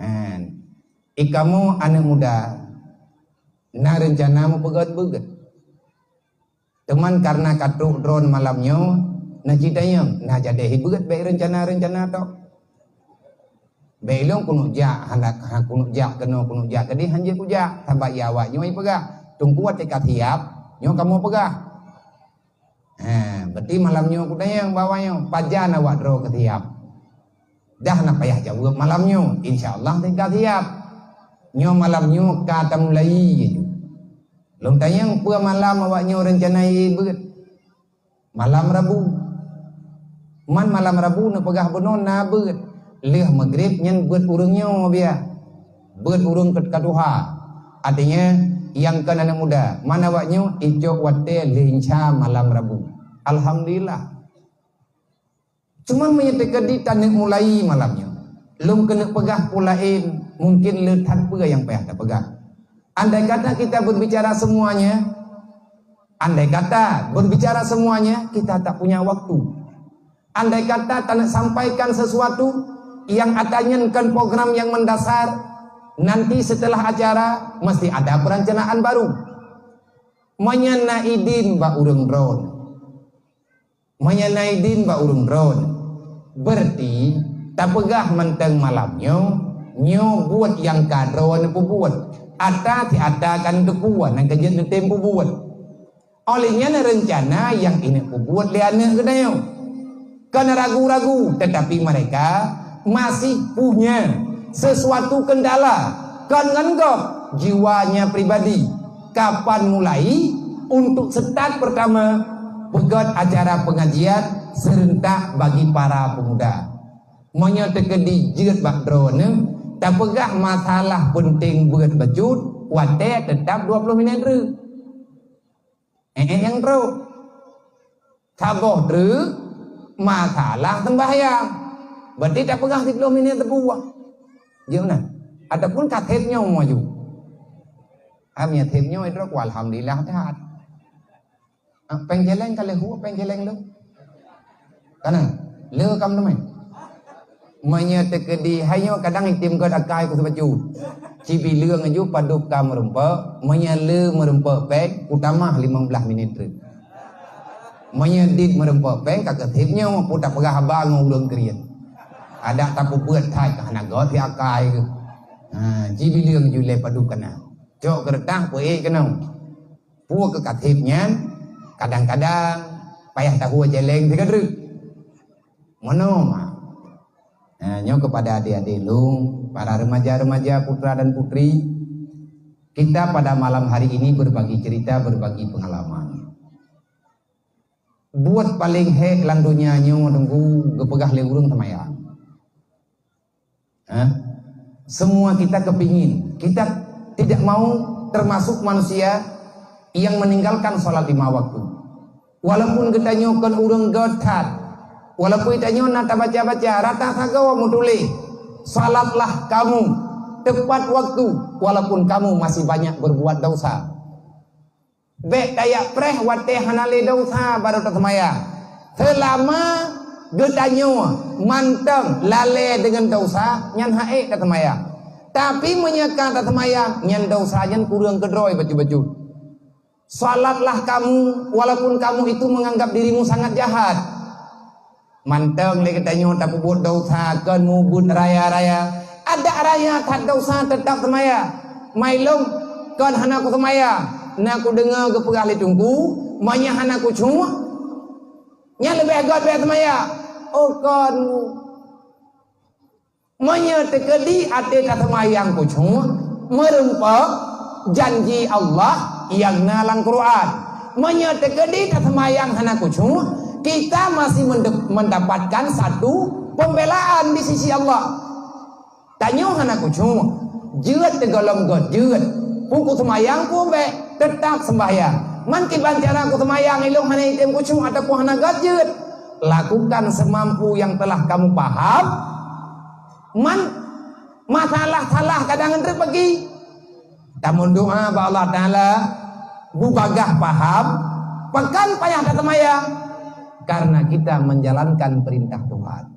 Han. Ikamoe aneuëk muda, na reuncana meupeugét-beugét. Teuma kareuna ka trok droeneuh malam nyoe, na cit tanyong, na jadéh hi beugét bék reuncana-reuncana tok. Bék lôn keuneuk jak, hana, ha, keuneuk jak keunoe, keuneuk jak keudeh, hanjeuet kujak. Sabab ya awak nyoe jipeugah, "Teungku watée ka siap, nyoe kamoe peugah." Ha, berarti malam nyoe kutanyong bak awak nyoe, pajan awak droe ka siap? Dah na payah jaweueb malam nyoe, insya Allah ka siap. Nyoe malam nyoe ka tamulai. Lôn tanyong peue malam awak nyoe reuncana jibeuet? Malam Rabu. Man malam Rabu neupeugah bunoe na beuet. Lheueh Maghrib nyan beuet ureuëng nyoe biasa. Beuet ureuëng ka tuha. Artinya, nyang kon aneuëk muda, man awak nyoe icok watée lheueh insya malam Rabu. Alhamdulillah. Cuma meunyoe teukeudi taneuk mulai malam nyoe, lôn keuneuk peugah peue laén, mungkin le that peue nyang payah tapeugah. Andai kata kita berbicara semuanya, andai kata berbicara semuanya, kita tak punya waktu. Andai kata taneuk sampaikan sesuatu nyang ata nyan kon program nyang mendasar, nanti setelah acara mesti ada perencanaan baru. Meunyoe na idin bak ureuëng droe, meunyoe na idin bak ureuëng droe, berarti tapeugah mantong malam nyoe, nyoe buet nyang ka droe peubuet. Ata si ata kan teupeue nyang ka jeuet neutem peubuet. Óh lheueh nyan reuncana nyang ineuk peubuet lé aneuëk geutanyoe. Kon ragu-ragu, tetapi mereka masih punya sesuatu kendala. Kon ngon gob jiwanya pribadi. Kapan mulai untuk start pertama peugét acara pengajian serentak bagi para pemuda? Meunyoe teukeudi jeuet bak droeneuh, tapeugah masalah peunteng beuet bacut, watée teutap dua ploh minét treuk. Eh, eh, nyang trok. Saboh treuk masalah sembahyang. Berarti tapeugah siplôh minét teupeue. Jeuet na. Ataupun ka thép nyoe maju. Am ya thép nyoe trok, alhamdulillah that. Ah, péng jeleng ka leuhu, péng jeleng lôn. Kana, le kam teumé. Meunyoe teukeudi hai nyoe kadang item gét akai ku sibacut. Cibileueng aju padub ka meureumpok, meunyoe le meureumpok péng, kutamah limong blaih minét treuk. Meunyoe dit meureumpok péng, ka keutheb nyoe, peue tapeugah haba ngon ureuëng kriet. Adak tapeubuet that ka hana gét si akai keuh. Ha, cibileueng aju lé padub kana. Cok keureutah peuék keunoe. Peue keu ka theb nyan, kadang-kadang payah tahu jeleng sigadreuk. Meunoe ma. Nah, nyoe kepada adik-adik lôn, para remaja-remaja, putra dan putri, kita pada malam hari ini berbagi cerita, berbagi pengalaman. Buet paleng hék lam donya nyoe teungku geupeugah lé ureuëng seumayang. Ha? Semua kita kepingin, kita tidak mau termasuk manusia yang meninggalkan sholat lima waktu. Walaupun geutanyoe kon ureuëng gét that, walaupun geutanyoe na tabaca-baca rata sagoe meutuléh, "Salatlah kamu tepat waktu, walaupun kamu masih banyak berbuat dosa." Bék tajak preh watée hana lé desya barô taseumayang. Seulama geutanyoe mantong lalée deungon desya, nyan han ék taseumayang. Tapi meunyoe ka taseumayang, nyan desya nyan kureueng keudroe bacut-bacut. Salatlah kamu, walaupun kamu itu menganggap dirimu sangat jahat. Mantong lé geutanyoe tapeubuet desya kon mubuet raya-raya. Adak raya that desya teutap seumayang. Mai lôn kon hana kuseumayang. Na kudeungoe geupeugah lé teungku, meunyoe hana kucuk, nyan leubeh gét bék seumayang. Oh kon. Meunyoe teukeudi até taseumayang khusyuk, meurumpok janji Allah nyang na lam Quran. Meunyoe teukeudi taseumayang hana khusyuk, kita masih mende-, mendapatkan satu pembelaan di sisi Allah. Tanyoe hana khusyuk, jeuet teugohlom gét jeuet. Peue kuseumayang peue bék, Teutap seumbahyang. Man kiban cara kuseumayang ilôn hana item khusyuk ataupun hana göt jeuet? Lakukan semampu yang telah kamu paham. Man masalah salah kadang teupeugi. Tameudoa bak Allah Taala, beubagaih paham, pakon payah taseumayang? Karena kita menjalankan perintah Tuhan.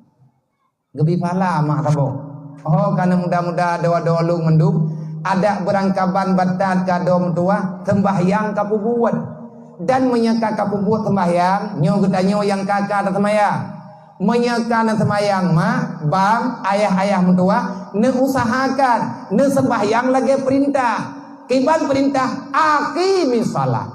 Geubri pahala mak saboh. Oh, kana muda-muda dua-dua lôn mandum, adak beurangkaban batat ka dua meutuwah, seumbahyang ka peubuet. Dan meunyoe ka, ka peubuet seumbahyang, nyoe geutanyoe nyang ka, ka taseumayang. Meunyoe ka neuseumayang mak, bang, ayah-ayah meutuwah, neuusahakan neuseumbahyang lagée peurintah. Kiban peurintah, aqimis shalah.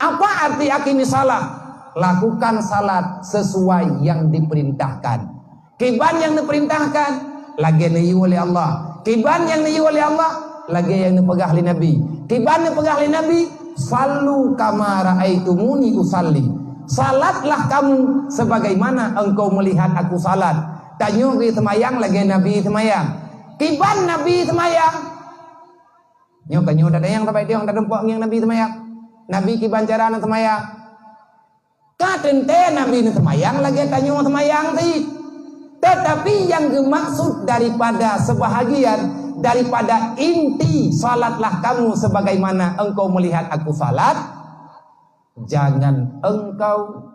Apa arti aqimis shalah? Lakukan salat sesuai yang diperintahkan. Kiban nyang neupeurintahkan, lagée neuyue lé Allah. Kiban nyang neuyue lé Allah, lagée nyang neupeugah lé Nabi. Kiban neupeugah lé Nabi, "Shallu kama ra'aitumuni usalli." Salatlah kamu sebagaimana engkau melihat aku salat. Tanyoe geuseumayang lagée Nabi seumayang. Kiban Nabi seumayang? Nyoe ka nyoe tatanyong sabai tiong, tateumpok ngieng Nabi seumayang. Nabi kiban cara neuseumayang? Ka teuntée Nabi neuseumayang lagée tanyoe seumayang cit. Tetapi yang geumaksud daripada sebahagian daripada inti, "Salatlah kamu sebagaimana engkau melihat aku salat," jangan engkau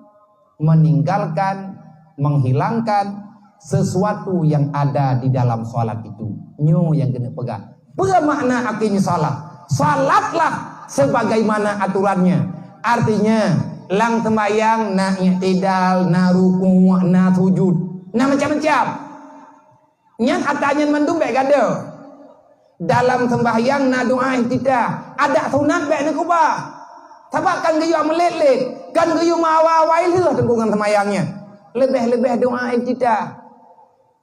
meninggalkan, menghilangkan sesuatu yang ada di dalam salat itu. Nyoe nyang keuneuk peugah. Peue makna aqimis shalah? Salatlah sebagaimana aturannya. Artinya, lam seumayang na i'tidal, na rukuk, na sujud, na macam-macam. Nyan atra nyan mandum bék gadoh. Dalam seumbahyang na doa iftitah, adak sunat bék neukeubah. Sabab kan geuyue meulet-let, kan geuyue meuawa-awa lheueh teungku ngon seumayang nyan. Leubeh-leubeh doa iftitah.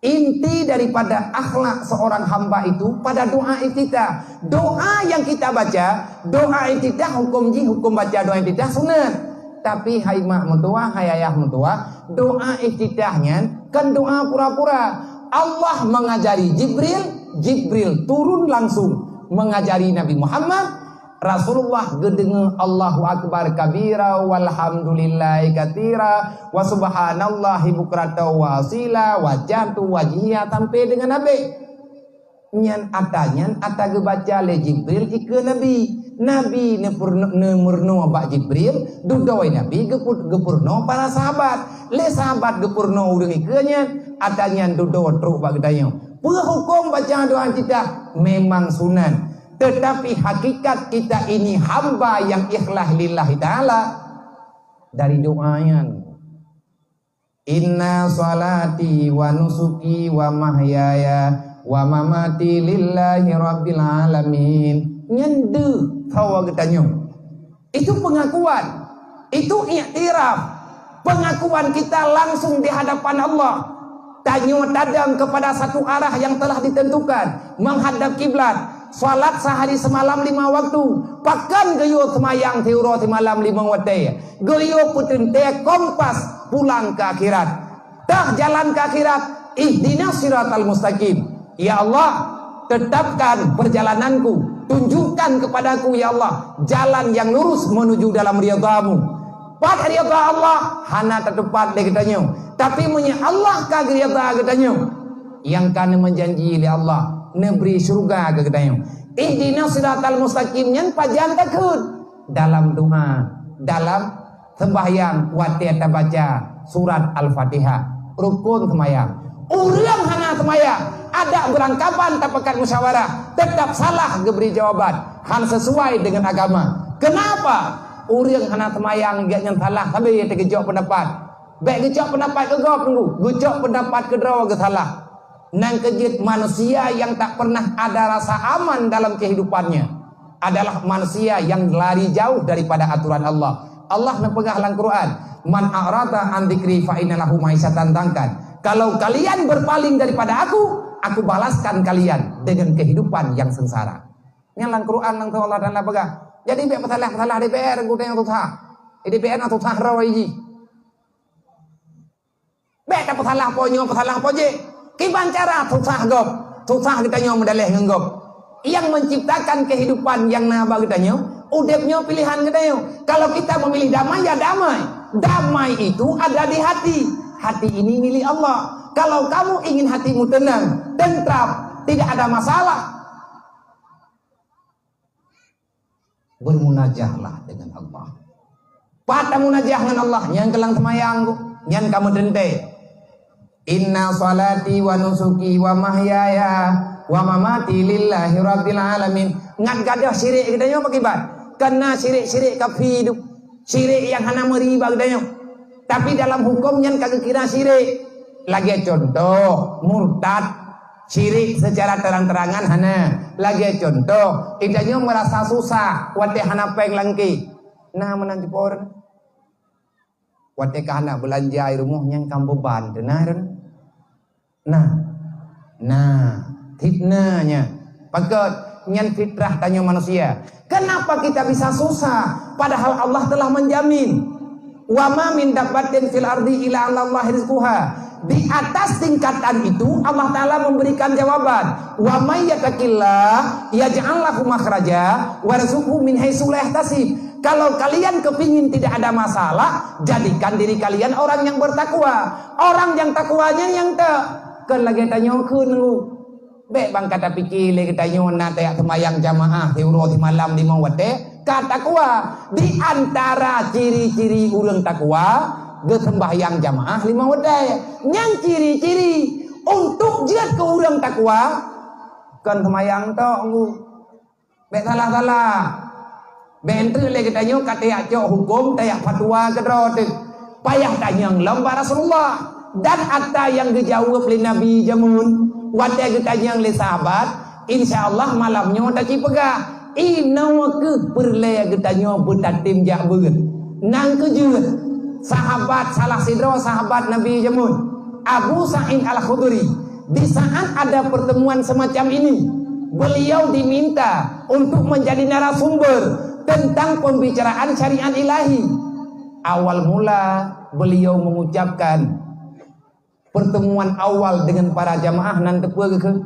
Inti daripada akhlak seorang hamba itu pada doa iftitah. Doa yang kita baca, doa iftitah hukum jih, hukum baca doa iftitah sunat. Tapi hai mak meutuwah, hai ayah meutuwah, doa iftitah nyan kan doa pura-pura. Allah mengajari Jibril, Jibril turun langsung mengajari Nabi Muhammad. Rasulullah geudeungoe Allahu Akbar kabira, walhamdulillahi katsira, wa subhanallahi bukratan wa asila, wajjahtu wajhiya sampai dengan habéh. Nyan atra nyan atra geubaca lé Jibril ikeue Nabi. Nabi neupeuruno-, neumeurunoe bak Jibril, dudoe Nabi geupeu-, geupeurunoe para sahabat. Lé sahabat geupeurunoe ureuëng ikeue nyan, atra nyan dudoe trok bak geutanyoe. Peue huköm baca doa iftitah? Memang sunat. Tetapi hakikat kita ini hamba yang ikhlas lillahi ta'ala dari doa nyan. "Inna salati wa nusuki wa mahyaya wa mamati lillahi rabbil alamin." Nyan deuh sawa geutanyoe. Itu pengakuan. Itu iktiraf. Pengakuan kita langsung di hadapan Allah. Tanyoe tadong kepada satu arah yang telah ditentukan, menghadap kiblat, salat sehari semalam lima waktu. Pakon geuyue seumayang siuroe simalam limong watée? Geuyue peuteuntée kompas pulang ke akhirat. Tah jalan ke akhirat, ihdinas siratal mustaqim. Ya Allah, tetapkan perjalananku, tunjukkan kepadaku, ya Allah, jalan yang lurus menuju dalam ridha-Mu. Pat ridha Allah hana tatupat lé geutanyoe, tapi meunyoe Allah ka geuridha geutanyoe, nyang ka neumeujanji lé Allah neubri syeuruga keu geutanyoe. Ihdinas siratal mustaqim nyan pajan takheun? Dalam doa, dalam seumbahyang watée tabaca surat Al-Fatihah, rukun seumayang. Ureuëng hana seumayang, adak beurangkaban tapakat musyawarah, teutap salah geubri jawaban, han sesuai deungon agama. Keunapa? Ureuëng hana seumayang gét nyan salah sabe teugeujok peundapat. Bék geucok peundapat keu gob teungku, geucok peundapat keudroe geusalah. Nang keujeuet manusia nyang tak pernah ada rasa aman dalam kehidupannya adalah manusia yang lari jauh daripada aturan Allah. Allah neupeugah lam Quran, "Man a'rada an dzikri fa inna lahu ma'isyatan dhankan." Kalau kalian berpaling daripada Aku, Aku balaskan kalian dengan kehidupan yang sengsara. Nyan lam Quran langsung Allah Taala peugah. Jadi bék peusalah-peusalah D P R geutanyoe susah. Di D P R na susah roh jih. Bék tapeusalah po nyoe, peusalah po jih. Kiban cara susah gob, susah geutanyoe meudaleh ngon gob. Nyang menciptakan kehidupan nyang na bak geutanyoe Udeb nyoe pilihan geutanyoe. Kalau kita memilih damai, ya damai. Damai itu ada di hati. Hati ini milik Allah. Kalau kamu ingin hatimu tenang, tentram, tidak ada masalah, bermunajahlah dengan Allah. Pat tamunajah ngon Allah, nyan keulang seumayang, nyan ka meuteuntèe. "Inna salati wa nusuki wa mahyaya wa mamati lillahi rabbil alamin." Ngat gadôh syirik geutanyoe pakiban. Kana syirik-syirik kafi tu. Syirik nyang hana meuri bak geutanyoe. Tapi dalam huköm nyan ka geukira syirik. Lagèe cuntoh, murtad. Syirik secara terang-terangan hana. Lagèe cuntoh, geutanyoe meurasa susah watèe hana pèng lam kèh. Na meunan jipor. Watèe ka hana beulanja i rumoh nyan ka meubeban teuh na. Nah, nah, fitnah nyan. Pakon nyan fitrah tanyoe manusia. Kenapa kita bisa susah padahal Allah telah menjamin? "Wa ma min dabbatin fil ardi illa 'alallahi rizquha." Di atas tingkatan itu Allah Taala memberikan jawaban, "Wa may yattaqillah yaj'al lahu makhraja wa yarzuqhu min haitsu la yahtasib." Kalau kalian kepingin tidak ada masalah, jadikan diri kalian orang yang bertakwa. Orang yang takwanya yang te-, kon lagèe tanyoe kheun nunggu. Bèk ban ka tapike lé geutanyoe na tajak seumayang jamaah siuroe simalam limong watèe, ka takwa. Di antara ciri-ciri ureueng takwa, geuseumbahyang jamaah limong watèe. Nyan ciri-ciri untuk jeuet keu ureueng takwa, kon seumayang tok, Teungku. Bèk salah-salah. Bèk eunteuk lé geutanyoe ka tajak cok huköm, tajak fatwa keudroe teuk. Payah tanyong lom bak Rasulullah. Dan ata nyang geujaweueb lé Nabi jameun, watèe geutanyong lé sahabat, insya Allah malam nyoe tacipeugah, inoe kheueh peureulèe geutanyoe beutatem jak beuet. Nyan keuh jeuet, sahabat, salah sidroe sahabat Nabi jameun, Abu Sa'id Al-Khudri, di saat ada pertemuan semacam ini, beliau diminta untuk menjadi narasumber tentang pembicaraan syariat ilahi. Awal mula beliau mengucapkan pertemuan awal dengan para jamaah nyan teupeue keuh?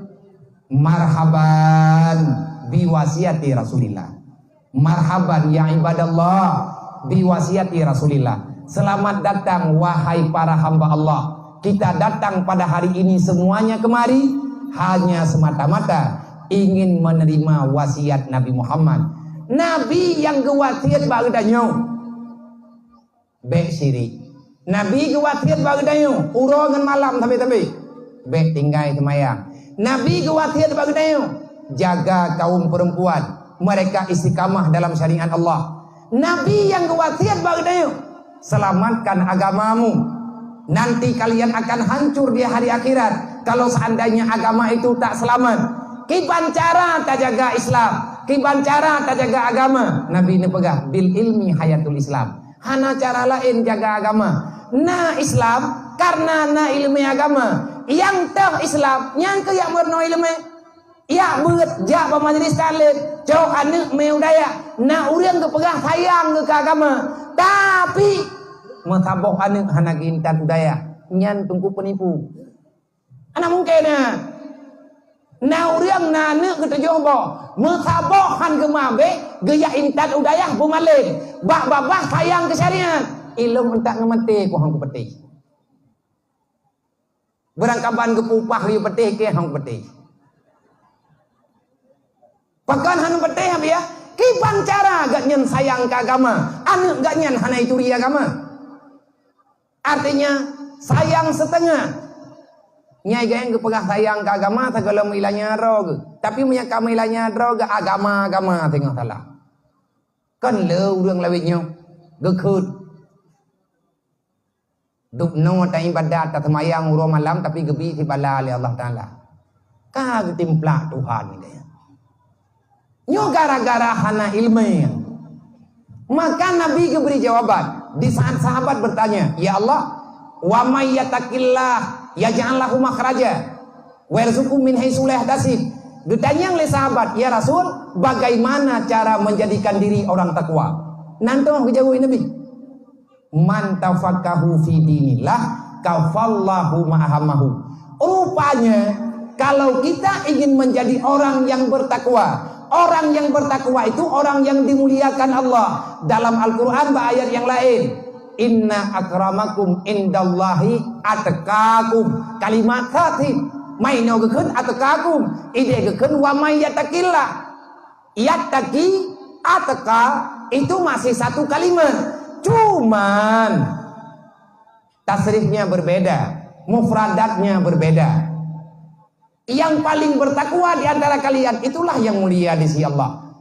"Marhaban biwasiati Rasulillah." Marhaban ya ibadallah biwasiati Rasulillah. Selamat datang wahai para hamba Allah. Kita datang pada hari ini semuanya kemari hanya semata-mata ingin menerima wasiat Nabi Muhammad. Nabi nyang geuwasiat bak geutanyoe. Bèk syirik. Nabi geuwasiat bak geutanyoe, uroe ngon malam sabe-sabe. Bèk tinggai seumayang. Nabi geuwasiat bak geutanyoe, jaga kaum perempuan, mereka istiqamah dalam syariat Allah. Nabi nyang geuwasiat bak geutanyoe, selamatkan agamamu. Nanti kalian akan hancur di hari akhirat kalau seandainya agama itu tak selamat. Kiban cara tajaga Islam, kiban cara tajaga agama. Nabi neupeugah, "Bil ilmi hayatul Islam." Hana cara laén jaga agama. Na Islam, karena na ileumèe agama. Nyang toh Islam, nyan keuh jak meurunoe ileumèe. Jak beuet, jak bak majelis taklim, cok aneuk mé u dayah. Na ureueng geupeugah sayang geuh keu agama, tapi meusaboh aneuk hana geuintat u dayah. Nyan teungku peunipu. Hana mungken na. Na ureueng na aneuk geutujoh boh, meusaboh han geumabé, geujak intat u dayah beumalém. Bak babah sayang keu syariat. Ilôn intat ngon maté ku han kupatéh. Beurangkaban geupeu upah lé patéh keu han kupatéh. Pakon han kupatéh, Abi, ya? Kiban cara gobnyan sayang keu agama, aneuk gobnyan hana ituri agama. Artinya, sayang setengah. Nyai gayeng geupeugah sayang keu agama, sigohlom ilanya droe geuh. Tapi meunyo ka meulanya droe geuh, agama-agama singoh salah. Kon le ureueng lawét nyoe geukheun. Dubnoe taibadat, taseumayang uroe malam, tapi geubi sibala lé Allah Taala. Ka geutimplak Tuhan gaya. Nyoe gara-gara hana ileumèe. Maka Nabi geubri jawaban di saat sahabat bertanya, "Ya Allah, wa may yattaqillah yaj'al lahu makhraja wa yarzuqhu min haitsu la yahtasib." Geutanyong lé sahabat, "Ya Rasul, bagaimana cara menjadikan diri orang takwa?" Nan teungoh geujaweueb Nabi. "Man tafaqahu fi dinillah, kafallahu ma ahammahu." Rupanya, kalau kita ingin menjadi orang yang bertakwa, Orang yang bertakwa itu orang yang dimuliakan Allah. Dalam Al-Quran bak ayat yang lain, "Inna akramakum indallahi atqakum." Kalimat khatim. Mainoe geukheun atqakum. Ideh geukheun wa may yattaqillah. Yattaqi, atqa, itu masih satu kalimat. Cuman tasrifnya berbeda, mufradatnya berbeda. Yang paling bertakwa di antara kalian, itulah yang mulia di sisi Allah.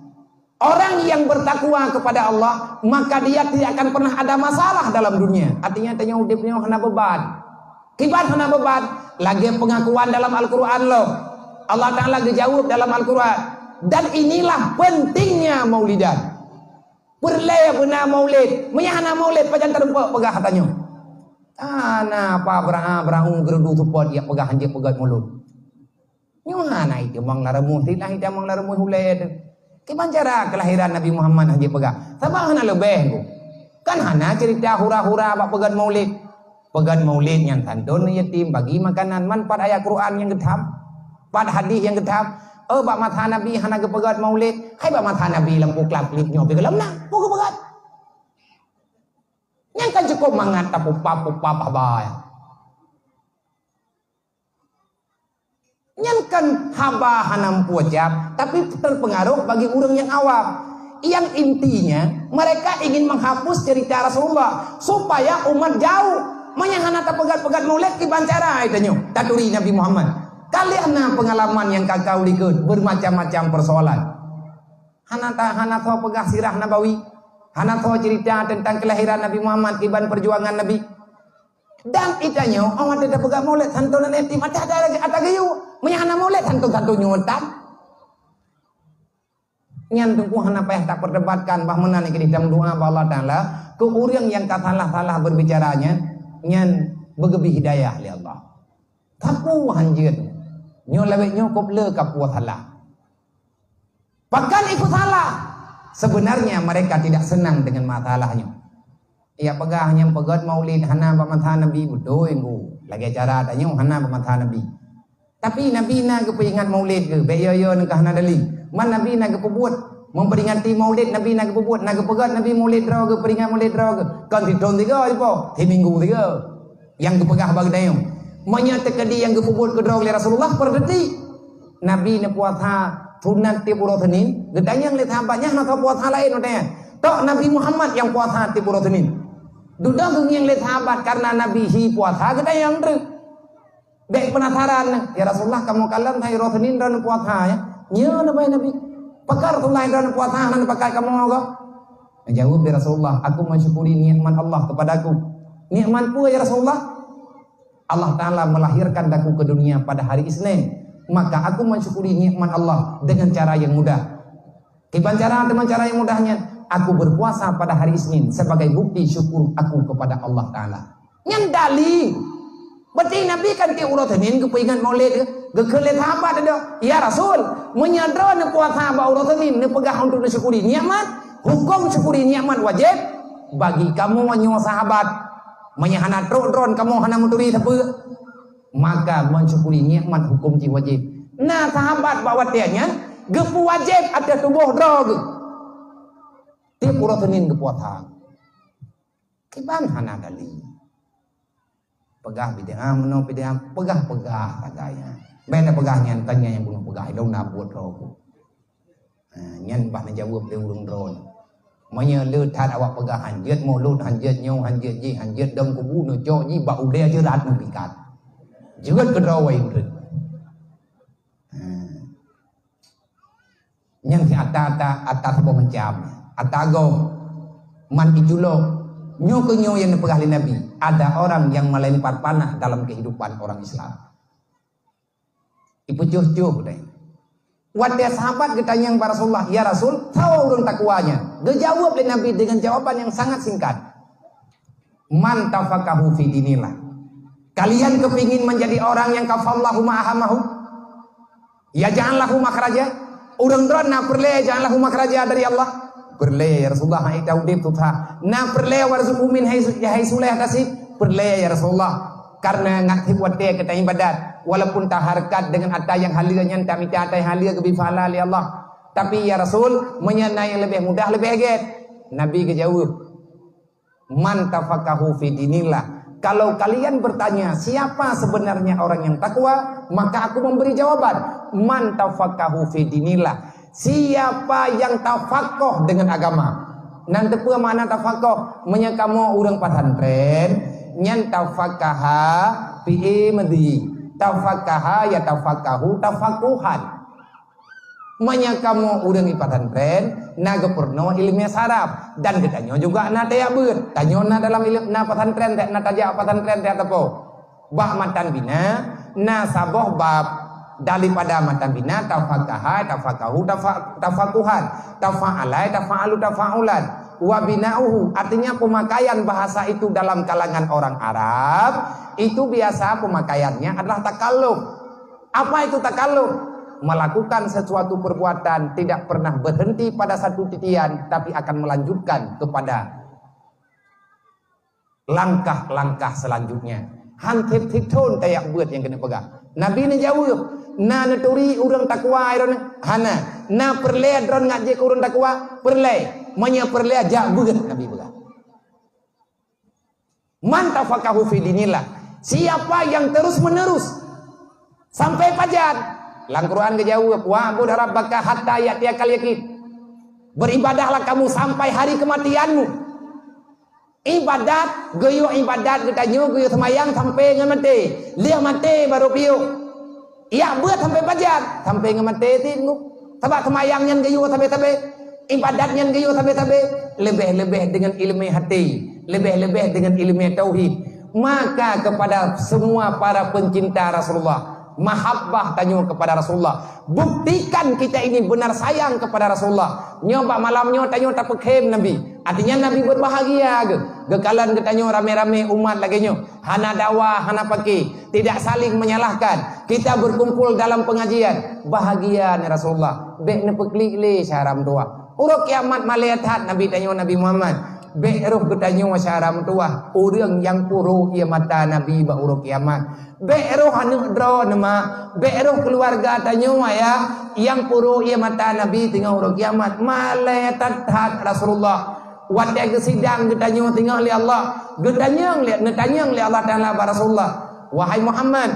Orang yang bertakwa kepada Allah, maka dia tidak akan pernah ada masalah dalam dunia. Artinya, tanyoe udeb nyoe hana beban. Kiban hana beban, lagée pengakuan dalam Al-Quran loh. Allah Ta'ala geujaweueb dalam Al-Quran. Dan inilah pentingnya maulidan. Peureulée beuna maulid. Meunyo hana maulid, pajan tarumpok peugah tanyoe. Hana apa bra-, brau geureudu seupôt jak peugah hanjeuet peugét mulod. Nyoe hana itamong lam rumoh, tilah itamong lam rumoh ulée teuh. Kiban cara kelahiran Nabi Muhammad hanjeuet peugah. Sabab hana leubeh ku. Kan hana cerita hura-hura bak peugét maulid. Peugét maulid nyan santun yatim, bagi makanan, man pat ayat Quran nyang geutham, pat hadis nyang geutham. Oh, bak masa Nabi hana geupeugét maulid, hai bak masa Nabi lampu klap-klip nyoe pih gohlom na, peue geupeugét. Nyan kan cukup mangat tapupap-pupap haba. Nyan kan haba hana meupucap, tapi terpengaruh bagi ureuëng nyang awam. Yang intinya, mereka ingin menghapus cerita Rasulullah supaya umat jauh. Meunyo hana tapeugét-peugét maulid, kiban cara tanyoe taturi Nabi Muhammad. Ka lheueh na pengalaman nyang ka geulikot, bermacam-macam persoalan. Hana ta-, hana soe peugah sirah Nabawi, hana soe cerita tentang kelahiran Nabi Muhammad, kiban perjuangan Nabi. Dan itanyoe, oh, watée tapeugah maulid, santun aneuk yatim, ata, ata, ata geuyue. Meunyo hana maulid, santun-santun nyoe tan. Nyan teungku hana payah taperdebatkan, bah meunan keudeh tameudoá bak Allah Taala, keu ureuëng nyang ka salah-salah berbicara nyan, nyan beugeubri hidayah lé Allah. Kapeue hanjeuet, nyoe lawét nyoe kop le kapeue salah. Bahkan ikut salah. Sebenarnya mereka tidak senang dengan masalah nyoe. Ya peugah nyang peugét maulid hana bak masa Nabi, beutôi, Bu. Lagée cara tanyoe hana bak masa Nabi. Tapi Nabi na geupeuingat maulid geuh, bék yo-yo neuka hana dalil. Man Nabi na geupeubuet, memperingati maulid Nabi na geupeubuet, na geupeugét Nabi maulid droe geuh, peuingat maulid droe geuh. Kon sithon tiga ipo, siminggu tiga. Nyang geupeugah bak geutanyoe. Meunyoe teukeudi nyang geupeubuet keudroe lé Rasulullah, peureuteuti. Nabi neupuasa sunat tieb uroe Senin, geutanyong lé sahabat nyan hana puasa laén watée nyan. Tok Nabi Muhammad nyang puasa tieb uroe Senin. Dudoe geungieng lé sahabat karena Nabi hi puasa geutanyong treuk. Bék penasaran, "Ya Rasulullah, kamoe kalon hai uroe Senin droeneuh puasa, ya?" "Nyo," neubai Nabi. "Pakon Rasulullah droeneuh puasa hana neupakat kamoe goe?" Geujaweueb lé Rasulullah, "Aku mensyukuri nikmat Allah kepadaku." "Nikmat peue, ya Rasulullah?" "Allah Ta'ala melahirkan aku ke dunia pada hari Isnin, maka aku mensyukuri nikmat Allah dengan cara yang mudah." Kiban cara, dengan cara yang mudah nyan, aku berpuasa pada hari Isnin sebagai bukti syukur aku kepada Allah Ta'ala. Nyan dalil. Berarti Nabi kan tieb uroe Senin geupeuingat maulid, geukheun lé sahabat tadi, "Ya Rasul, meunyoe droeneuh puasa bak uroe Senin neupeugah untuk neusyukuri nikmat, huköm syukuri nikmat wajéb bagi kamoe nyoe sahabat. Meunyoe hana trok droeneuh kamoe hana meuturi sapeue." Maka mensyukuri nikmat huköm jih wajéb. Na sahabat bak watée nyan geupeuwajéb ateueh tuboh droe geuh tieb uroe Senin geupuasa. Kiban hana dalil. Peugah bid'ah, meunoe bid'ah, peugah-peugah sagai nyan. Bék na peugah nyan, tanya nyang bunoe peugah, ilong na buet droe geuh. Ha, nyan bah neujaweueb lé ureuëng droe nyoe. Meunyoe le that awak peugah hanjeuet mulod, hanjeuet nyoe, hanjeuet jih, hanjeuet dong kubu, neucok jih bak ulée jeurat neupikat. Jeuet keudroe wai ureuëng. Ha. Nyan si ata-ata, ata saboh macam. Ata gob. Man iculok. Nyoe keuh nyoe nyang neupeugah lé Nabi. Ada orang yang melempar panah dalam kehidupan orang Islam. Ipeucôh-côh deh. Watée sahabat geutanyong bak Rasulullah, "Ya Rasul, soe ureuëng takwa nyan?" Geujaweueb lé Nabi dengan jawaban yang sangat singkat, "Man tafaqahu fi dinillah." Kalian kepingin menjadi orang yang kafallahu ma ahamahu? Yaj'al lahu makhraja? Ureuëng droe na peureulée yaj'al lahu makhraja dari Allah? Peureulée, ya Rasulullah, hai ta udeb susah. Na peureulée warzuqhu min haitsu, haitsu la yahtasib? Peureulée, ya Rasulullah. Karena ngat that watée keu taibadat, walaupun tahareukat deungon ata nyang haleue nyan, tamita ata nyang haleue geubri pahala lé Allah. "Tapi ya Rasul, meunyoe na nyang leubeh mudah, leubeh gét." Nabi geujaweueb, "Man tafaqahu fi dinillah." Kalau kalian bertanya siapa sebenarnya orang yang takwa, maka aku memberi jawaban, "Man tafaqahu fi dinillah." Siapa yang tafaqoh dengan agama. Nan teupeue makna tafaqoh? Meunyoe kamoe ureuëng pesantren, nyan tafaqaha, fi'il madhi. Tafaqaha yatafaqahu tafaquhan. Meunyoe kamoe ureuëng di pesantren, na geupeurunoe ileumèe saraf, dan geutanyoe juga na tajak beuet. Tanyoe na dalam ileu-, na pesantren, na tajak pesantren, tajak teupeu. Bak matan bina, na saboh bab daripada matan bina, tafaqaha, tafaqahu, tafa-, tafaquhan, tafa'ala, tafa'alu, tafa'ulan. Wa bina'uhu, artinya pemakaian bahasa itu dalam kalangan orang Arab, itu biasa pemakaiannya adalah takalluf. Apa itu takalluf? Melakukan sesuatu perbuatan tidak pernah berhenti pada satu titian, tapi akan melanjutkan kepada langkah-langkah selanjutnya. Han thép-thép thon tajak beuet nyang keuneuk peugah. Nabi neujaweueb, "Na neuturi ureuëng takwa droeneuh?" "Hana." "Na peureulée droeneuh ngat jeuet keu ureuëng takwa?" "Peureulée." "Meunyoe peureulée, jak beuet," Nabi peugah. "Man tafaqahu fi dinillah." Siapa yang terus-menerus sampai pajan? Lam Quran geujaweueb, "Wa'bud rabbaka hatta ya'tiyakal yaqin." Beribadahlah kamu sampai hari kematianmu. Ibadat, geuyue ibadat geutanyoe, geuyue seumayang sampai ngon maté. Lheueh maté baru piôh. Jak beuet sampai pajan, sampai ngon maté cit teungku. Sabab seumayang nyan geuyue sabe-sabe, ibadat nyan geuyue sabe-sabe, leubeh-leubeh deungon ileumèe haté, leubeh-leubeh deungon ileumèe tauhid. Maka kepada semua para pencinta Rasulullah, mahabbah tanyoe kepada Rasulullah. Buktikan kita ini benar sayang kepada Rasulullah. Nyoe bak malam nyoe tanyoe tapeukhem Nabi. Artinya Nabi berbahagia geuh. Geukalon geutanyoe ramé-ramé umat lagée nyoe. Hana dawa, hana paké. Tidak saling menyalahkan. Kita berkumpul dalam pengajian. Bahagia ni Rasulullah. Bék neupeuklik lé syara meutuwah. Uroe kiamat malée that Nabi tanyoe Nabi Muhammad. Bék roh geutanyoe syara meutuwah. Ureuëng nyang puro ié mata Nabi bak uroe kiamat. Bék roh aneuëk droeneuh ma, bék roh keuluwarga tanyoe ya, nyang puro ié mata Nabi teungoh uroe kiamat. Malée that-that Rasulullah. Watée geusidang geutanyoe teungoh lé Allah, geutanyong lé, neutanyong lé Allah Taala bak Rasulullah, "Wahai Muhammad,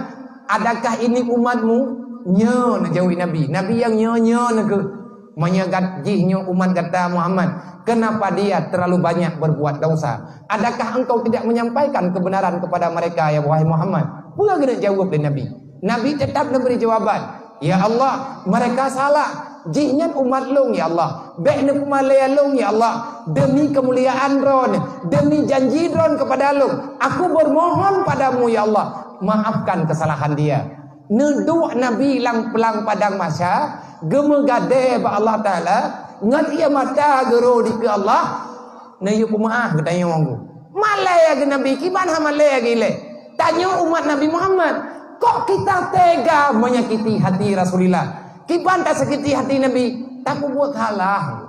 adakah ini umatmu?" "Nyo," neujaweueb Nabi. "Nabi nyang nyo, nyo neukeuh." "Meunyoe gat-, jih nyoe umat gata Muhammad, kenapa dia terlalu banyak berbuat dosa? Adakah engkau tidak menyampaikan kebenaran kepada mereka, ya wahai Muhammad?" Peue geuneuk jaweueb lé Nabi? Nabi tetap neubri jawaban, "Ya Allah, mereka salah. Jih nyan umat lôn, ya Allah. Bék neupeumalée lôn, ya Allah. Demi kemuliaan Droen, demi janji Droen kepada lôn, aku bermohon padamu, ya Allah, maafkan kesalahan dia." Neuduek Nabi lam, lam padang mahsyar, geumeugadée bak Allah Taala, ngon ié mata geuro dikeue Allah, neuyue peumeuáh geutanyoe. Malée geuh Nabi, kiban hana malée geuh ilée. Tanyoe umat Nabi Muhammad, kok kita tega menyakiti hati Rasulullah? Kiban tasakiti hati Nabi, tapeubuet salah.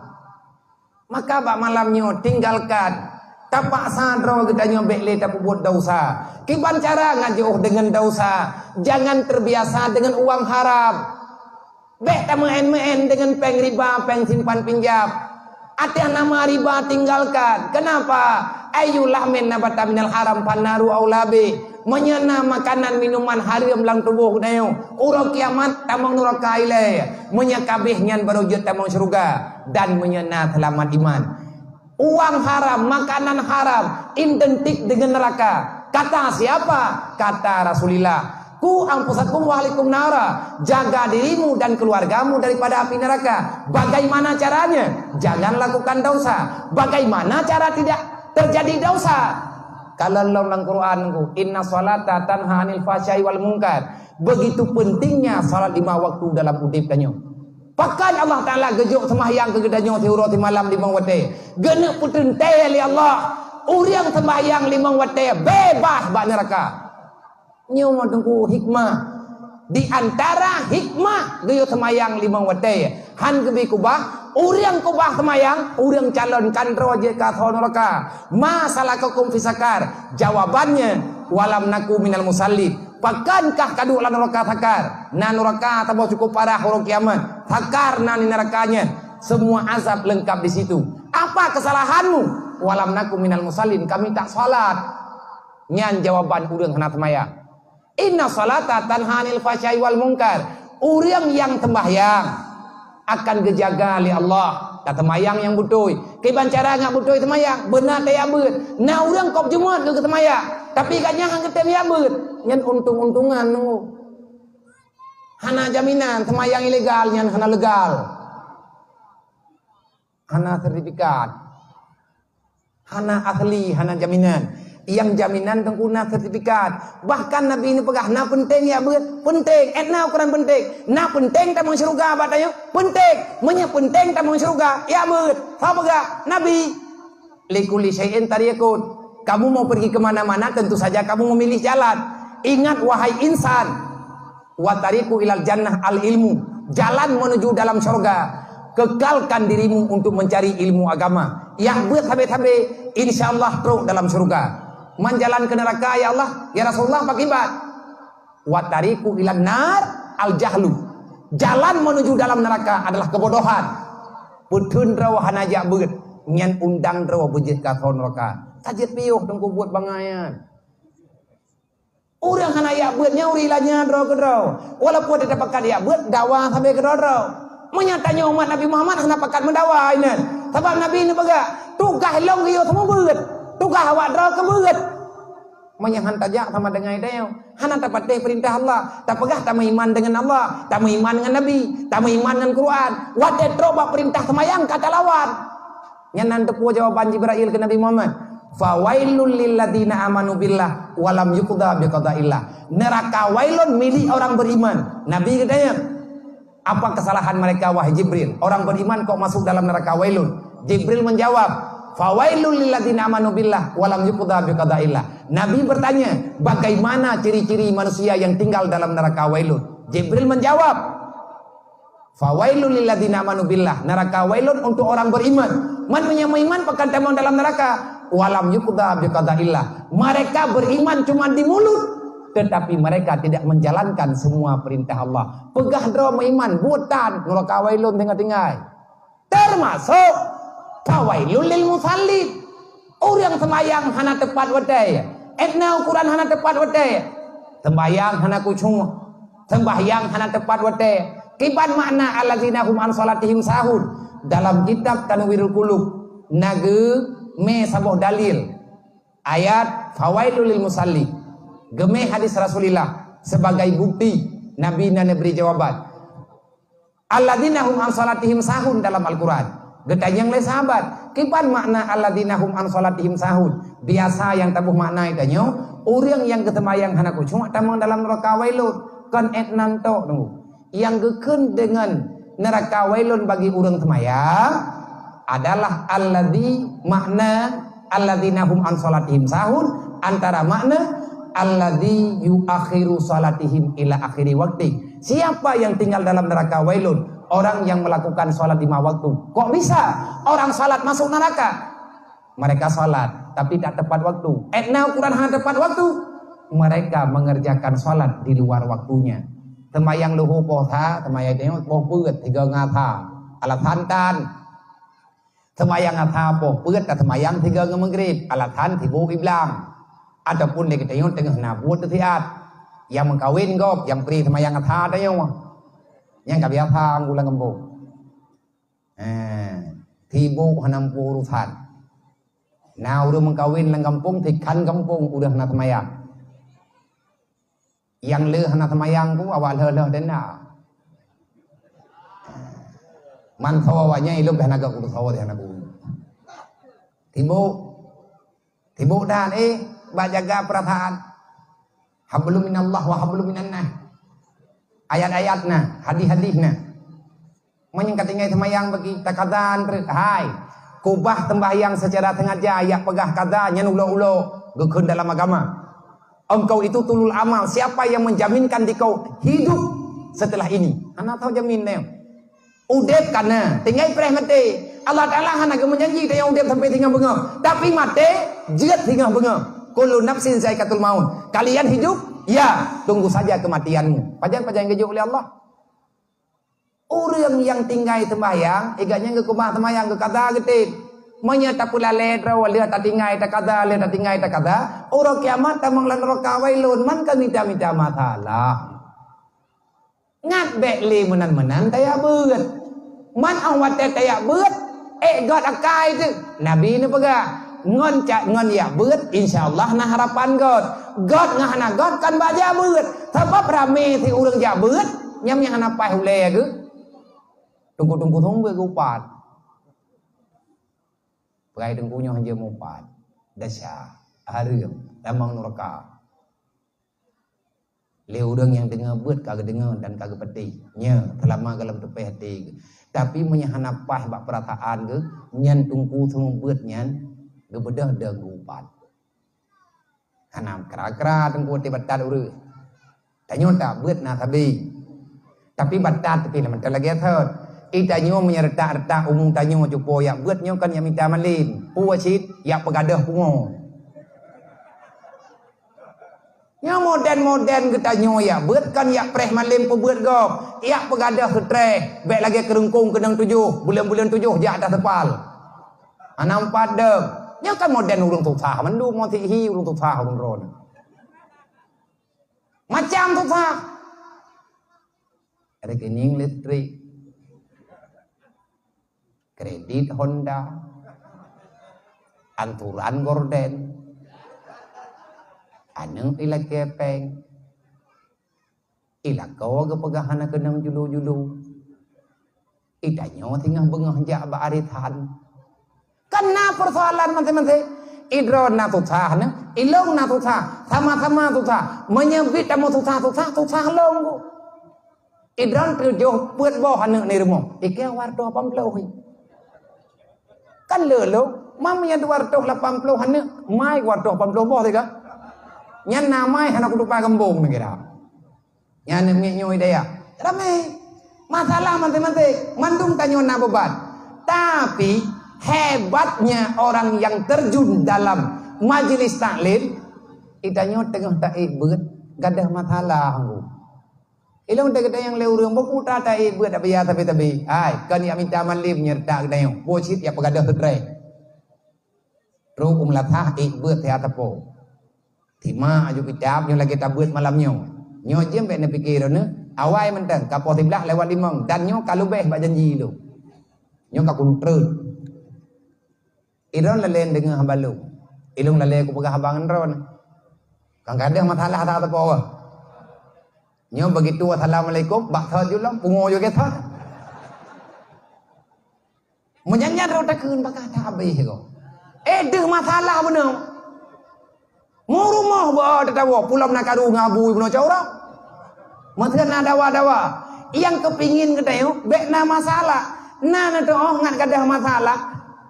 Maka bak malam nyoe tinggalkan. Tapaksa droe geutanyoe bék lé tapeubuet desya. Kiban cara ngajoh deungon desya? Jangan terbiasa dengan uang haram. Bék tameu'en-meu'en deungon péng riba, péng simpan pinjam. Ateueh nama riba tinggalkan. Kenapa? Ayu lahmin nabata minal haram fannaru aula bih. Meunyoe na makanan minuman hareuem lam tuboh geutanyoe, uroe kiamat tamong nuraka ilée. Meunyoe ka abéh nyan baru jeuet tamong syeuruga, dan meunyoe na seulamat iman. Uang haram, makanan haram, identik dengan neraka. Kata siapa? Kata Rasulullah, "Qu anfusakum wa ahlikum nara." Jaga dirimu dan keluargamu daripada api neraka. Bagaimana caranya? Jangan lakukan dosa. Bagaimana cara tidak terjadi dosa? Kalau lom lam Quran, "Inna salata tanha anil fahsyai wal munkar." Begitu pentingnya salat lima waktu dalam udeb tanyoe. Pakon Allah Taala geujok seumahyang keu geutanyoe siuroe simalam limong watée? Geuneuk peuteuntée lé Allah, ureuëng seumahyang limong watée beubaih bak neuraka. Nyoe teungku hikmah. Di antara hikmah geuyue seumahyang limong watée, han geubi keubah, ureuëng keubah seumahyang, ureuëng calon kan droe jeuet keu asoe neuraka. "Ma salakakum fi sakar?" Jawabannya, "Walam naku minal musallin." Pakon kah kaduek lam nuraka Sakar? Na nuraka saboh cukup parah uroe kiamat. Sakar na di nuraka nyan. Semua azab lengkap di situ. Apa kesalahanmu? Walam naku minal musallin, kami tak salat. Nyan jawaban ureuëng hana seumayang. Inna salata tanha 'anil fahsya'i wal munkar. Ureuëng nyang sembahyang akan geujaga lé Allah. Taseumayang nyang beutôi. Kiban cara ngat beutôi seumayang, beuna tajak beuet. Na ureuëng kôb Jumat geuh seumayang, tapi gobnyan han geutem jak beuet. Nyan untông-untongan nunggu. Hana jaminan, seumayang ilegal nyan hana legal. Hana sertifikat. Hana asli, hana jaminan. Nyang jaminan teungku na sertifikat. Bahkan Nabi neupeugah, na peunteng jak beuet. Peunteng. Eh, na ukuran peunteng. Na peunteng tamong syeuruga bak tanyoe? Peunteng. Meunyoe peunteng tamong syeuruga, jak beuet. Soe peugah? Nabi. Likulli syai'in tariqun. Kamu mau pergi ke mana-mana, tentu saja kamu memilih jalan. Ingat, wahai insan, wa tariqu ilal jannah al ilmu. Jalan menuju dalam syurga, kekalkan dirimu untuk mencari ilmu agama. Jak beuet sabe-sabe, insya Allah trok dalam syurga. Man jalan ke neraka, ya Allah, ya Rasulullah, pakiban? Wa tariqu ilan nar al jahlu. Jalan menuju dalam neraka adalah kebodohan. Peuteun droe hana jak beuet, nyan undang droe beujeuet keu asoe neraka. Ka jeuet piôh teungku buet bangai nyan. Ureuëng hana jak beuet nyan ureuëng ilanya droe keudroe. Walaupun teupakat jak beuet, dawa sabe keudroe-droe. Meunyoe tanyoe umat Nabi Muhammad hana pakat meudawa inan. Sabab Nabi neupeugah, tugaih lôn geuyue seumeubeuet, tugaih awak droe keu beuet. Meunyoe han tajak sama dengan tanyoe, hana tapatéh peurintah Allah, tapeugah tameuiman deungon Allah, tameuiman ngon Nabi, tameuiman ngon Quran. Watée trok bak peurintah seumayang ka talawan. Nyan nan teupeue jawaban Jibrail keu Nabi Muhammad, "Fawailul lilladzina amanu billah wa lam yuqda biqadaillah." Neraka wailun milik orang beriman. Nabi geutanyong, "Apa kesalahan mereka, wahai Jibril? Orang beriman kok masuk dalam neraka wailun?" Jibril menjawab, "Fawailul lilladzina amanu billah wa lam yuqda biqadaillah." Nabi bertanya, "Bagaimana ciri-ciri manusia yang tinggal dalam neraka wailun?" Jibril menjawab, "Fawailul lilladzina amanu billah." Neraka wailun untuk orang beriman. Man meunyoe meuiman pakon tamong dalam neraka? "Wa lam yuqda biqadaillah." Mereka beriman cuma di mulut, tetapi mereka tidak menjalankan semua perintah Allah. Peugah droe meuiman, buet tan, neraka wailun tinggai-tinggai. Termasuk fawailul lil musallin. Ureuëng seumayang hana teupat watée. Etna ukuran hana teupat watée. Seumayang hana khusyuk. Seumayang hana teupat watée. Kiban makna alladzina hum an salatihim sahun? Dalam kitab Tanwirul Qulub na geumé saboh dalil. Ayat fawailul lil musalli. Geumé hadis Rasulullah sebagai bukti Nabi na neubri jawaban. Alladzina hum an salatihim sahun dalam Al-Quran. Geutanyong lé sahabat, "Kiban makna alladzina hum an salatihim sahun?" Biasa nyang taboh makna tanyoe, ureuëng nyang geuseumayang hana khusyuk tamong dalam neraka wailun. Kon etnan tok tu. Nyang geukheun deungon neraka wailun bagi ureuëng seumayang adalah alladzi, makna alladzina hum an salatihim sahun, antara makna alladzi yuakhiru salatihim ila akhiri waktu. Siapa yang tinggal dalam neraka wailun? Orang yang melakukan salat lima waktu. Kok bisa orang salat masuk neraka? Mereka salat, tapi tak tepat waktu. Etna ukuran hana tepat waktu. Mereka mengerjakan salat di luar waktunya. Seumayang luhô poh sa, seumayang tanyoe poh peuet, tiga ngasa. Alasan tan. Seumayang asa poh peuet taseumayang sigoe ngon meugrib, alasan sibuk iblang. Ataupun lé geutanyoe teungoh na buet teusiat. Nyang meukawen gob, nyang pri seumayang asa tanyoe. Nyang ka biasa ureuëng gampông. Eh, sibuk hana muphom urosan. Na ureuëng meukawen lam gampông, sikhan gampông ureuëng hana seumayang. Nyang le hana seumayang ku awak lheueh-lheueh tenda. Man soe awak nyan ilôn beh na gak kudu soe teuh na ku. Sibuk. Sibuk dan eh bak jaga perasaan. Hablum minallah wa hablum minannas. Ayat-ayat na, hadis-hadis na. Meunyoe ka tinggai seumayang bagi takadan treuk, hai, kubah sembahyang secara sengaja, jak peugah kada nyan ulo-ulo geukheun dalam agama. Engkau itu tulul amal, siapa yang menjaminkan dikau hidup setelah ini? Hana tau jamin nyoe. Udeb kana, tinggai preh maté. Allah Taala hana geumeujanji tanyoe udeb sampai singoh beungoh, tapi maté jeuet singoh beungoh. Kullu nafsin zaikatul maut. Kalian hidup? Ya, tunggu saja kematianmu. Pajan-pajan geujok lé Allah. Ureuëng nyang tinggai seumbahyang, igat nyang geukeumah seumbahyang geukaza geutem. Meunyoe tapeulalée droe lheueh tatinggai takaza, lheueh tatinggai takaza, uroe kiamat tamong lam nuraka wailun, man ka mita-mita masalah. Ngat bék lé meunan-meunan tajak beuet. Man óh watée tajak beuet, ék gét akai teuh. Nabi neupeugah, ngon ca-, ngon jak beuet, insya Allah na harapan gét. Gét ngon hana gét kan bak jak beuet. Sabab ramé si ureuëng jak beuet, nyang, nyang hana paih ulée geuh. Teungku-teungku seumeubeuet geupat. Peugah teungku nyoe hanjeuet mupat. Desya, hareuem, tamong nuraka. Lé ureuëng nyang deungoe beuet ka geudeungoe dan ka geupeuteh, nyoe seulama gohlom teupéh até geuh. Tapi meunyoe hana paih bak peurasaan geuh, nyan teungku seumeubeuet nyan geubeudôh deuh geupat. Hana kra-kra teungku até batat ureuëng. Tanyoe tak beuet na sabe. Tapi batat tapi lam mantong lagée thot. I tanyoe meunyoe retak-retak umu tanyoe cupo jak beuet nyoe kan jak mita malem. Peue cit jak peugadôh pungo. Nyoe moden-moden geutanyoe jak beuet kan jak preh malem peubeuet gob, jak peugadôh seutreh, bék lagée keureungkong keunong tujoh, buleuen-buleuen tujoh jak atas seupal. Hana meupat deuh. Nyoe kan moden ureuëng susah mandum, mon sihi ureuëng susah ureuëng droe. Macam susah. Rekening listrik. Kredit Honda, anturan gorden, aneuëk ilakée péng, ilakoe geupeugah hana keunong julu-julu, itanyoe singoh beungoh jak bak arisan. Kan na peusoalan maséng-maséng. Idroe na susah nyoe, ilong na susah, sama-sama susah. Meunyoe bit tameususah-susah, susah lom. Idroe tujoh peuet boh aneuëk di rumoh, ikeu dua ratus lapan puluh. Kan le lom, mam nyang dua ratus lapan puluh aneuëk, mai dua ratus lapan puluh boh teuka. Nyan na mai hana kutupa geumbong neukira. Nyan aneuëk miet nyoe daya. Ramé. Masalah maséng-maséng, mandum tanyoe na beuban. Tapi hebatnya orang yang terjun dalam majlis taklim, itanyoe teungoh taék beuet, gadoh masalah. Ilong teuka nyang lé ureuëng buku ta taék beuet dak biasa tabi-tabi. Hai, kon jak mita malem nyeureutak geutanyoe. Boh cit jak peugadôh seutreh. Trok u meulasah ék beuet siat sapo. Simak aju kitab nyoe lagée tabeuet malam nyoe. Nyoe jeuem bék neupike droeneuh, awai mantong ka poh siblaih lewat limong dan nyoe ka leubeh bak janji lôn. Nyoe ka kuntrek. Idroe lalée deungoe haba lôn. Ilong lalée kupeugah haba ngon droeneuh. Kan kadang masalah ata teupeu. Nyoe begitu assalamualaikum, bak thot julong, pungo juga thot. Meunyan-nyan rot takheun baka that habéh ko. Eh, deuh masalah beuna. Mu rumoh ba tatawa, pulam na karu ngabu bunoe caura. Meuteun na dawa-dawa. Nyang keupingin geutanyoe bék na masalah. Na neuteuoh ngat gadah masalah.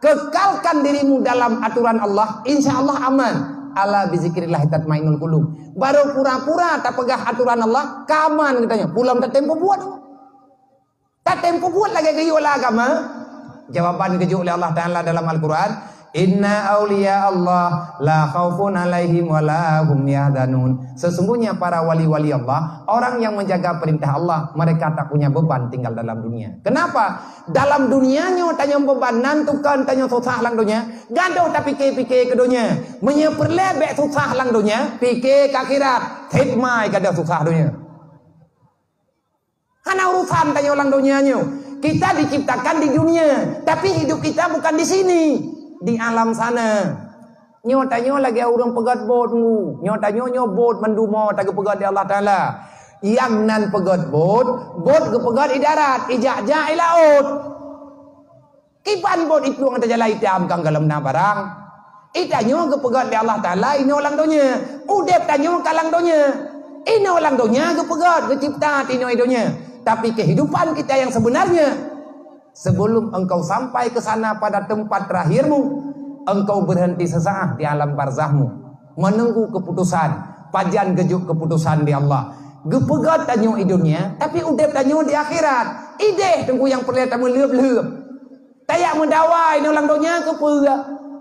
Kekalkan dirimu dalam aturan Allah, insya Allah aman. Ala bizikrillah tatmainnul qulub. Baru pura-pura tapeugah aturan Allah, ka aman geutanyoe. Pulam tatem peubuet. Tatem peubuet lagée geuyue lam agama? Jawaban geujok lé Allah Taala dalam Al-Quran, "Inna auliya Allah la khaufun alaihim wa la hum yahzanun." Sesungguhnya para wali-wali Allah, orang yang menjaga perintah Allah, mereka tak punya beban tinggal dalam dunia. Kenapa? Dalam dunia nyoe tanyoe beban nan tukang tanyoe susah lam dunia, gadoh tapike-pike ke dunia. Meunyoe peureulée bék susah lam dunia, pike ke akhirat, hikmah gadoh susah dunia. Hana urusan tanyoe lam donya nyoe. Kita diciptakan di dunia, tapi hidup kita bukan di sini, di alam sana. Nyoe tanyoe lagée ureuëng peugét bot ngu. Nyoe tanyoe nyoe bot mandum mo tageupeugét di Allah Taala. Nyang nan peugét bot, bot geupeugét di darat, ijak-jak i laôt. Kiban bot iplueng ata jalan itam kang galom na barang. Itanyoe geupeugét lé Allah Taala inoe lam donya. Udeb tanyoe ka lam donya. Inoe lam donya geupeugét, geucipta tinoe donya. Tapi kehidupan kita yang sebenarnya, sebelum engkau sampai ke sana pada tempat terakhirmu, engkau berhenti sesaat di alam barzahmu, menunggu keputusan. Pajan geujok keputusan di Allah. Geupeugét tanyoe i donya, tapi udeb tanyoe di akhirat. Ideh teungku nyang peureulée tameuleueb-leueb. Tajak meudawa inoe lam donya keupeue?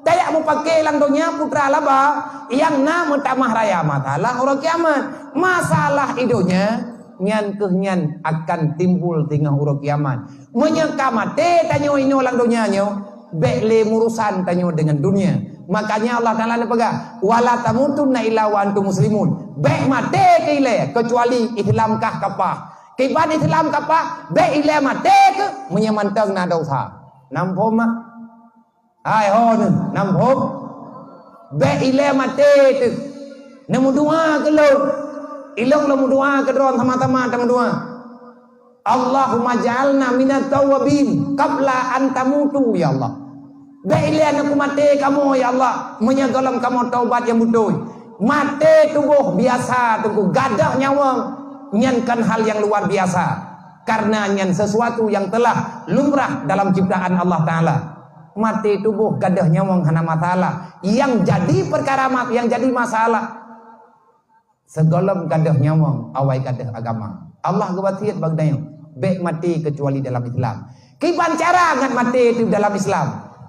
Tajak mupake lam donya putra laba nyang na meutamah raya masalah uroe kiamat. Masalah i donya nyan keuh nyan akan timbul singoh uroe kiamat. Meunyoe ka maté tanyoe inoe lam donya nyoe, bék lé murusan tanyoe deungon dunia. Makanya Allah Taala neupeugah, "Wala tamutunna illa wa antum muslimun." Bék maté keu ilée keucuali Islam kah kapah. Kiban Islam kapah, bék ilée maté keuh meunyoe mantong na dosa. Nam phom mak? Hai ho neuh, nam phom? Bék ilée maté teuh. Neumeudoa keu lôn. Ilôn lôn meudoa keu droe sama-sama tameudoa. Allahumma ja'alna minat tawabin qabla an tamutu, ya Allah. Bék ilée aneuk maté kamoe, ya Allah, meunyoe gohlom kamoe taubat nyang beutôi. Maté tuboh biasa teungku, gadôh nyawöng, nyan kan hal nyang luar biasa. Karena nyan sesuatu yang telah lumrah dalam ciptaan Allah Taala. Maté tuboh gadôh nyawöng hana masalah. Yang jadi perkara ma-, yang jadi masalah, sigohlom gadôh nyawöng awai gadôh agama. Allah geuwasiet bak geutanyoe, bék maté keucuali dalam Islam. Kiban cara ngat maté teuh dalam Islam?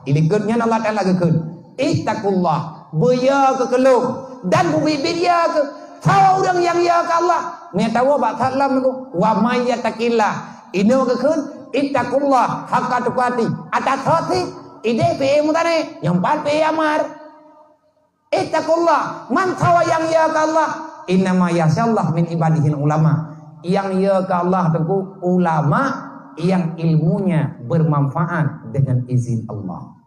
Ilikot nyan Allah Taala geukheun, "Ittaqullah," beuyo keu keulong, dan beubiet-biet yo keu sawa ureuëng nyang yo keu Allah. Meunyoe tawoe bak salam nyoe, "Wa may yattaqillah," inoe geukheun, "Ittaqullah haqqa tuqatih." Atas hati, ideh pi mutane, nyang pat pi amar. Ittaqullah, man sawa nyang yo keu Allah, innama yakhsyallaha min ibadihil ulama. Nyang yo keu Allah teungku ulama yang ilmunya bermanfaat dengan izin Allah.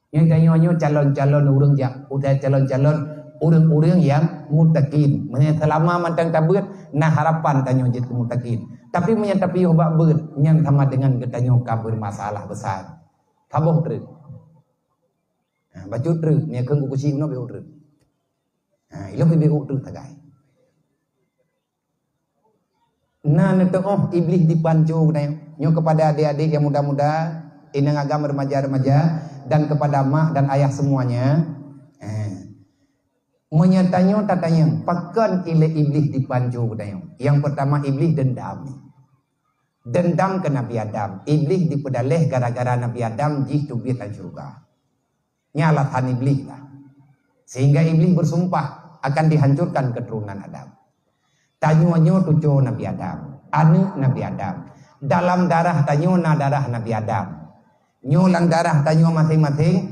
Nyang tanyoe nyoe calon-calon ureuëng jak, utai calon-calon ureuëng-ureuëng yang muttaqin. Meunyoe selama mantong tabeuet, na harapan tanyoe jeuet keu muttaqin. Tapi meunyoe tapiôh bak beuet, nyan sama dengan geutanyoe ka bermasalah besar. Saboh treuk. Ha, bacut treuk, meunyoe kheun kukuci bunoe biôh treuk. Ha, ilôn biôh treuk sagai. Na neuteuôh Iblih dipanco geutanyoe. Nyoe kepada adik-adik yang muda-muda, inong agam remaja-remaja, dan kepada mak dan ayah semuanya. Ha. Meunyoe tanyoe tatanyong, pakon ilée Iblih dipanco geutanyoe? Yang pertama, Iblih dendam. Dendam keu Nabi Adam. Iblih dipeudaleh gara-gara Nabi Adam jih teubiet lam syeuruga. Nyan alasan Iblih lah. Sehingga Iblih bersumpah akan dihancurkan keturunan Adam. Tanyoe nyoe cuco Nabi Adam, aneuk Nabi Adam. Dalam darah tanyoe na darah Nabi Adam. Nyoe lam darah tanyoe maséng-maséng,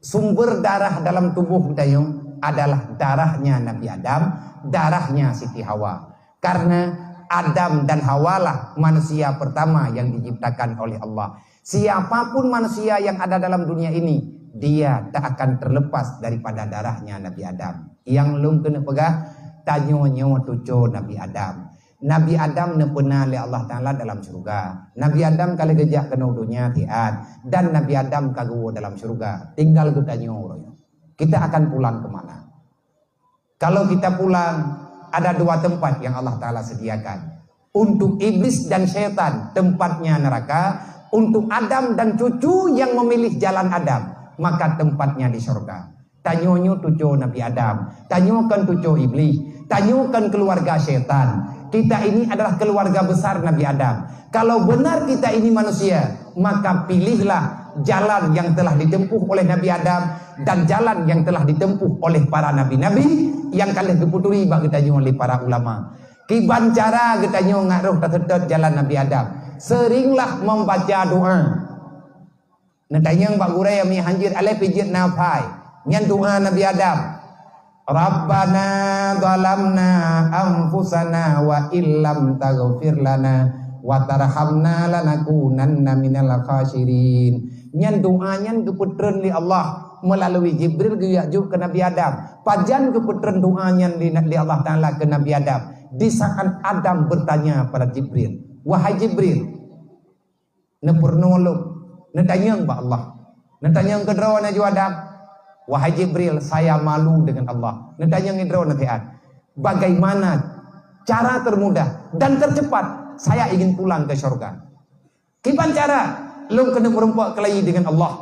sumber darah dalam tuboh geutanyoe adalah darahnya Nabi Adam, darahnya Siti Hawa. Karena Adam dan Hawalah manusia pertama yang diciptakan oleh Allah. Siapapun manusia yang ada dalam dunia ini, dia tak akan terlepas daripada darahnya Nabi Adam. Nyang lôn keuneuk peugah, tanyoe nyoe cuco Nabi Adam. Nabi Adam neupeuna lé Allah Taala dalam syeuruga. Nabi Adam ka lheueh geujak keunoe donya siat, dan Nabi Adam ka geuwoe dalam syeuruga. Tinggal geutanyoe uroe nyoe. Kita akan pulang ke mana? Kalau kita pulang, ada dua tempat yang Allah Taala sediakan. Untuk iblis dan syaitan, tempatnya neraka. Untuk Adam dan cucu yang memilih jalan Adam, maka tempatnya di syurga. Tanyoe nyoe cuco Nabi Adam. Tanyoe kon cuco iblis. Tanyoe kon keluarga syaitan. Kita ini adalah keluarga besar Nabi Adam. Kalau benar kita ini manusia, maka pilihlah jalan yang telah ditempuh oleh Nabi Adam dan jalan yang telah ditempuh oleh para nabi-nabi nyang ka lheueh geupeuturi bak geutanyoe lé para ulama. Kiban cara geutanyoe ngat roh taseutôt jalan Nabi Adam? Seringlah membaca doa. Neutanyong bak gurée, mi hanjeuet alée pijeuet na phai. Nyan doa Nabi Adam. "Rabbana zalamna anfusana wa illam taghfir lana wa tarhamna lanakunanna minal khasirin." Nyan doa nyan geupeutreun lé Allah meulalu Jibril geujak jok keu Nabi Adam. Pajan geupeutreun doa nyan lé, lé Allah Taala keu Nabi Adam? Di saat Adam bertanya pada Jibril, "Wahai Jibril, neupeurunoe lôn, neutanyong bak Allah. Neutanyong keudroe neujaweueb, 'Wahai Jibril, saya malu dengan Allah.' Neutanyong keudroe nasihat, 'Bagaimana cara termudah dan tercepat saya ingin pulang ke syurga?'" Kiban cara lôn keuneuk meureumpok keulayi deungon Allah?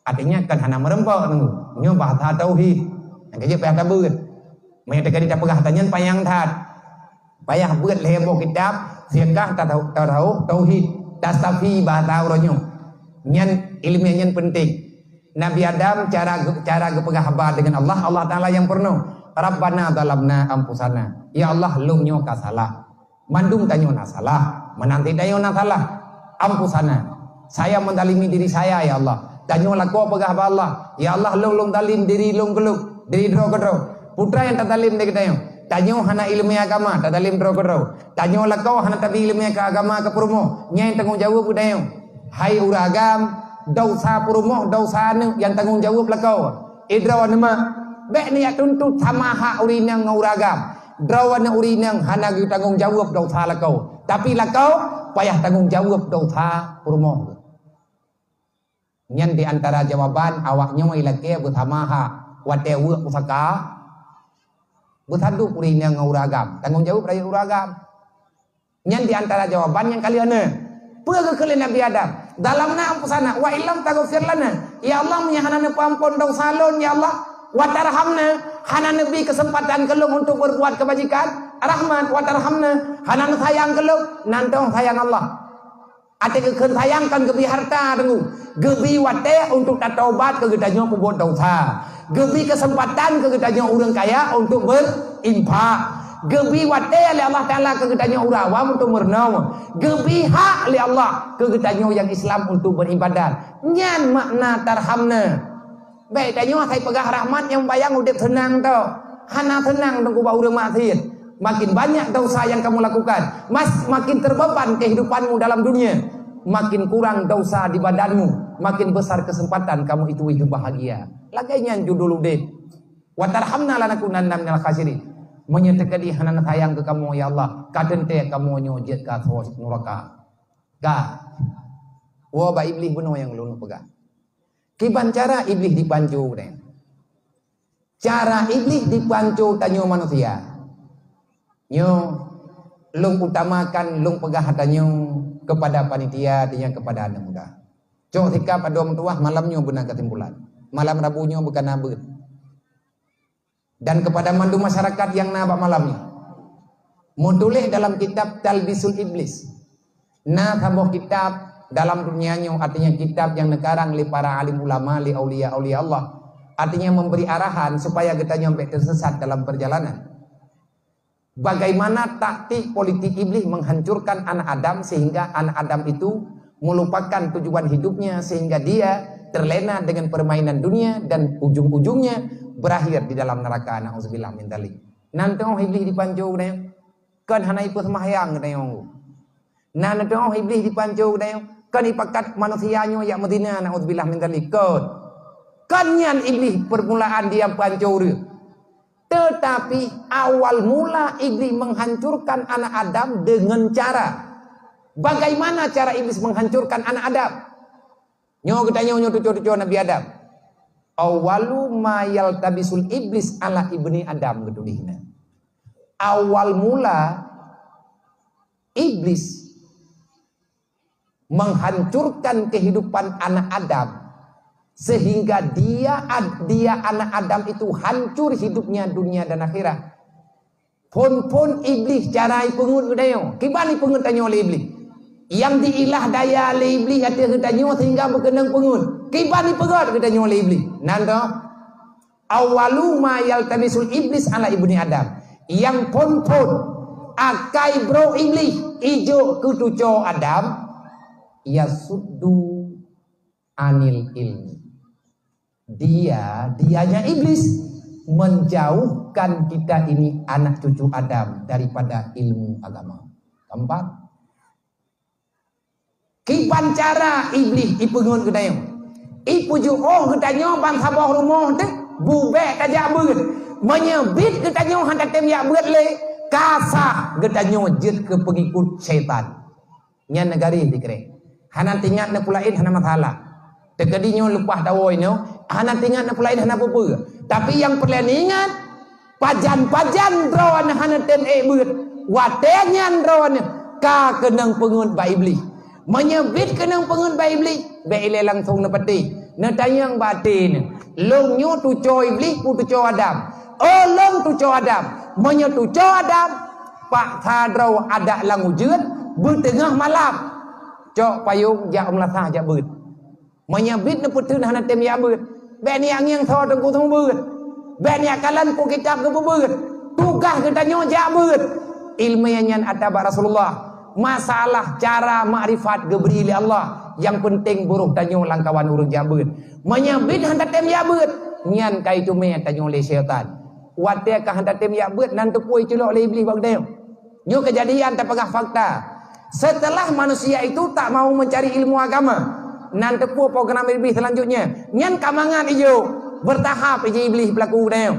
Artinya kan hana meureumpok nunggu. Nyoe bahasa tauhid. Nyang keuh payah tabeuet. Meunyoe teuka tapeugah tanyan panyang that. Payah beuet lhée boh kitab, fiqah, tasawuf, tauhid, tasafi bahasa uroe nyoe. Nyan ilmiah nyan penting. Nabi Adam cara ge-, cara geupeugah haba dengan Allah, Allah Taala nyang peurunoe, "Rabbana zalamna anfusana." Ya Allah, lôn nyoe ka salah. Mandum tanyoe na salah, meunan cit tanyoe na salah. Anfusana. Saya menzalimi diri saya, ya Allah. Tanyoe lakoe peugah bak Allah, "Ya Allah, lôn, lôn zalim diri lôn keulôn, diri droe keudroe." Peue nyang tazalim lé geutanyoe? Tanyoe hana iéleumé agama, tazalim droe keudroe. Tanyoe lakoe hana tabi iéleumé keu agama keu peurumoh, nyan tanggong jaweueb geutanyoe. Hai ureuëng agam, desya peurumoh, desya aneuëk nyang tanggong jaweueb lakoe. Eh, droeneueh mak, bék neujak tuntot sama hak ureuëng inong ngon ureuëng agam. Droeneueh ureuëng inong hana geutanggong jaweueb desya lakoe. Tapi lakoe payah tanggong jaweueb desya peurumoh. Nyan di antara jawaban awak nyoe ilakée beusama hak watée weuek pusaka. Beusadub ureuëng inong ngon ureuëng agam. Tanggong jaweueb rayeuk ureuëng agam. Nyan di antara jawaban nyang ka lheueh na. Peue geukheun lé Nabi Adam? "Zalamna anfusana wa illam taghfir lana." Ya Allah, meunyo hana neupeuamphon desya lôn, ya Allah, wa tarhamna, hana neubi keuseumpatan keu lôn untuk beurbuat keubajikan, rahmat, wa tarhamna, hana neusayang keu lôn, nan dong sayang Allah. Até geukheun sayang kon geubi harta deungon, geubi watée untuk tatobat keu geutanyoe peubuet desya. Geubi keuseumpatan keu geutanyoe ureuëng kaya untuk beurinfak. Geubi watée lé Allah Taala keu geutanyoe ureuëng awam untuk meureunoe. Geubi hak lé Allah keu geutanyoe nyang Islam untuk beuribadat. Nyan makna tarhamna. Bék tanyoe asai peugah rahmat nyang bayang udeb seunang tu. Hana seunang teungku bak ureuëng maksiet. Makin banyak desya nyang kamu lakukan, mas-, makin terbeban kehidupanmu dalam dunia. Makin kurang desya di badanmu, makin besar kesempatan kamu itu hidup bahagia. Lagée nyan judul udeb. "Wa tarhamna lanakunanna minal khasirin." Meunyoe teukeudi hana neusayang keu kamoe, ya Allah, ka teuntée kamoe nyoe jeuet keu asoe nuraka. Ka. Woe bak Iblih bunoe nyang lôn peugah. Kiban cara Iblih dipanco geutanyoe? Cara Iblih dipanco tanyoe manusia. Nyoe lôn utamakan lôn peugah tanyoe kepada panitia dan kepada anak muda. Cok sikap adoe meutuwah malam nyoe beuna kesimpulan. Malam Rabu nyoe beukana beuet. Dan kepada mandum masyarakat nyang na bak malam nyoe. Meutuléh dalam kitab Talbisul Iblis. Na saboh kitab dalam dunia nyoe, artinya kitab nyang neukarang lé para alim ulama, lé aulia-aulia Allah. Artinya memberi arahan supaya geutanyoe bék tersesat dalam perjalanan. Bagaimana taktik politik Iblih menghancurkan anak Adam sehingga anak Adam itu melupakan tujuan hidupnya sehingga dia terlena dengan permainan dunia dan ujung-ujungnya berakhir di dalam neraka, na'udzubillah min dzalik. Nan teungoh Iblih dipanco geutanyoe, kon hana ipeuseumayang geutanyoe. Nan teungoh Iblih dipanco geutanyoe, kon ipakat manusia nyoe jak meuzina, na'udzubillah min dzalik, kon. Kon nyan Iblih permulaan dia panco ureuëng. Tetapi awal mula Iblih menghancurkan anak Adam dengan cara. Bagaimana cara Iblis menghancurkan anak Adam? Nyoe geutanyoe nyoe tuco-tuco Nabi Adam. Awwalu ma yaltabisul iblis ala ibni Adam, geutuléh na. Awal mula Iblis menghancurkan kehidupan anak Adam sehingga dia ad-, dia anak Adam itu hancur hidupnya dunia dan akhirat. Phon-phon Iblih cara ipeungeut geutanyoe. Kiban ipeungeut tanyoe lé Iblih? Nyang diilah daya lé Iblih ateueh geutanyoe sehingga beukeunong peungeut. Kiban ipeugét geutanyoe lé Iblih? Nan toh, awwalu ma yaltabisul iblis ala ibni Adam. Nyang phon-phon akai brok Iblih ijok keu tuco Adam, yasuddu anil ilmi. Dia, dianya Iblis, menjauhkan kita ini anak cucu Adam daripada ilmu agama. Keempat, kiban cara Iblih ipeungeut geutanyoe. Ipujoe geutanyoe ban saboh rumoh teuh, bubek tajak beuet. Meunyoe bit geutanyoe hana tem jak beuet lé, ka sah geutanyoe jeuet keu peungikut syaitan. Nyan neugari sikrek. Hana teuingat neupulaén hana masalah. Teukeudi nyoe leupah tawoe nyoe, hana teuingat neupulaén hana peue-peue. Tapi nyang peureulée neuingat, pajan-pajan droeneuh hana tem ék beuet, watée nyan droeneuh ka keunong peungeut bak Iblih. Meunyoe bit keunong peungeut bak Iblih, bék ilée langsong neupatéh. Neutanyong bak até neuh, "Lôn nyoe tuco Iblih peue tuco Adam?" "Oh, lôn tuco Adam." "Meunyoe tuco Adam, paksa droe adak lam ujeuen, beuteungoh malam, cok payong jak u meulasah jak beuet." Meunyoe bit neupeuteun hana tem jak beuet, bèk neujak ngieng soe teungku seumeubeuet. Bèk neujak kalon peue kitab geupeubeuet. Tugaih geutanyoe jak beuet. Ileumèe nyan atra bak Rasulullah. Masalah cara makrifat geubri lé Allah. Nyang peunteng beuroh tanyoe lamkawan ureueng jak beuet. Meunyoe bit hana tem jak beuet, nyan ka iteumèe tanyoe lé syaitan. Watèe ka hana tem jak beuet, nan teupeue iculok lé Iblih bak geutanyoe. Nyoe keujadian tapeugah fakta. Setelah manusia itu tak mau mencari ilmu agama, nan teupeue program Iblih selanjutnya. Nyan ka mangat ijok, bertahap iji Iblih peulaku dayah.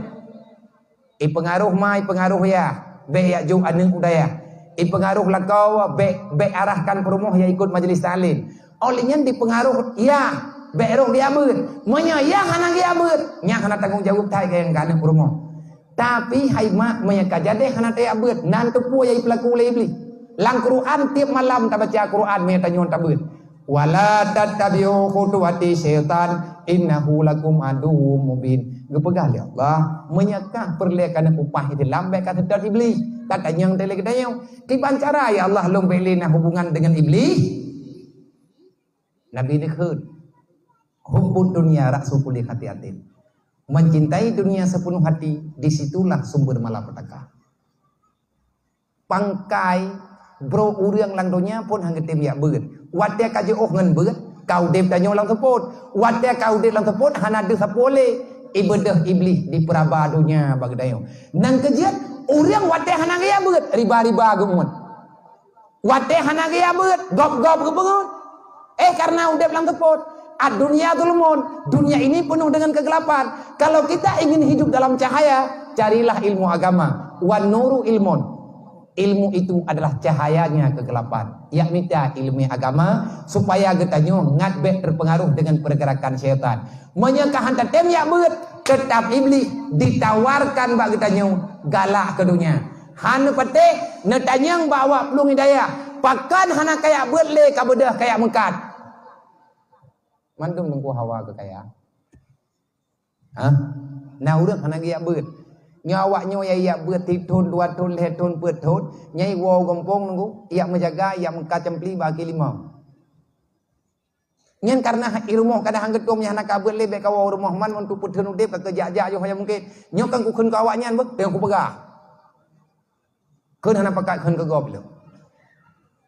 Ipeungaroh ma, ipeungaroh yah, bèk jak jok aneuk u dayah. Ipeungaroh lakoe, bèk, bèk arahkan peurumoh jak ikot majlis taklim. Óh lheueh nyan dipeungaroh yah, bèk roh geujak beuet. Meunyoe yah hana geujak beuet, nyan hana tanggong jaweueb that keu nyang ka aneuk peurumoh. Tapi hai mak, meunyoe ka jadeh hana tajak beuet, nan teupeue nyang jipeulaku lé Iblih. Lam Quran tiep malam tabaca Quran meunyoe tanyoe tabeuet. "Wala tattabi'u khutuwati syaitan, innahu lakum aduwwum mubin." Geupeugah lé Allah, meunyoe kah peureulèe keuneuk upah Islam, bèk kaseutôt Iblih. Tatanyong teuh lé geutanyoe, kiban cara ya Allah lôn bèk lé na hubungan deungon Iblih? Nabi neukheun, "Hubbud dunya ra'su kulli khati'atin." Mencintai dunia sepenuh hati, disitulah sumber malapetaka. Pangkai brok ureueng lam donya phon han geutem jak beuet. Watèe ka jiôh ngon beuet, ka udép tanyoe lam seupôt. Watèe ka udép lam seupôt, hana deuh sapeue lé. Ibeudôh Iblih dipeuraba donya bak geutanyoe. Nyang keujeuet, ureueng watèe hana geujak beuet, riba-riba geumeung. Watèe hana geujak beuet, gob-gob geupeungeut. Eh, karena udép lam seupôt. Ad-dunya zulmun. Dunia ini penuh dengan kegelapan. Kalau kita ingin hidup dalam cahaya, carilah ilmu agama. Wan nuru ilmun. Ilmu itu adalah cahayanya kegelapan. Jak mita ilmu agama supaya geutanyoe ngat bèk terpengaruh dengan pergerakan syaitan. Meunyoe ka han tatem jak beuet, teutap Iblih ditawarkan bak geutanyoe galak keu donya. Han neupatéh, neutanyong bak awak plueng hidayah, "Pakon hana kajak beuet lé ka beudôh kajak meukat?" Mandum teungku hawa keu kaya. Hah? Na ureueng hana geujak beuet. Nyoe awak nyoe jak beuet sithon, dua thon, lhèe thon, peuet thon, nyan iwoe u gampông teungku, jak meujaga, jak meukat campli bak kaki limong. Nyan karena i rumoh kadang han geutueng, nyan hana ka beuet lé, bèk kawoe u rumoh man, untuk peutheun udép ka keujak-jak yoh nyang mungken. Nyoe kan kukheun keu awaknyan beuh, nyang kupeugah. Kheun hana pakat kheun keu gob lé.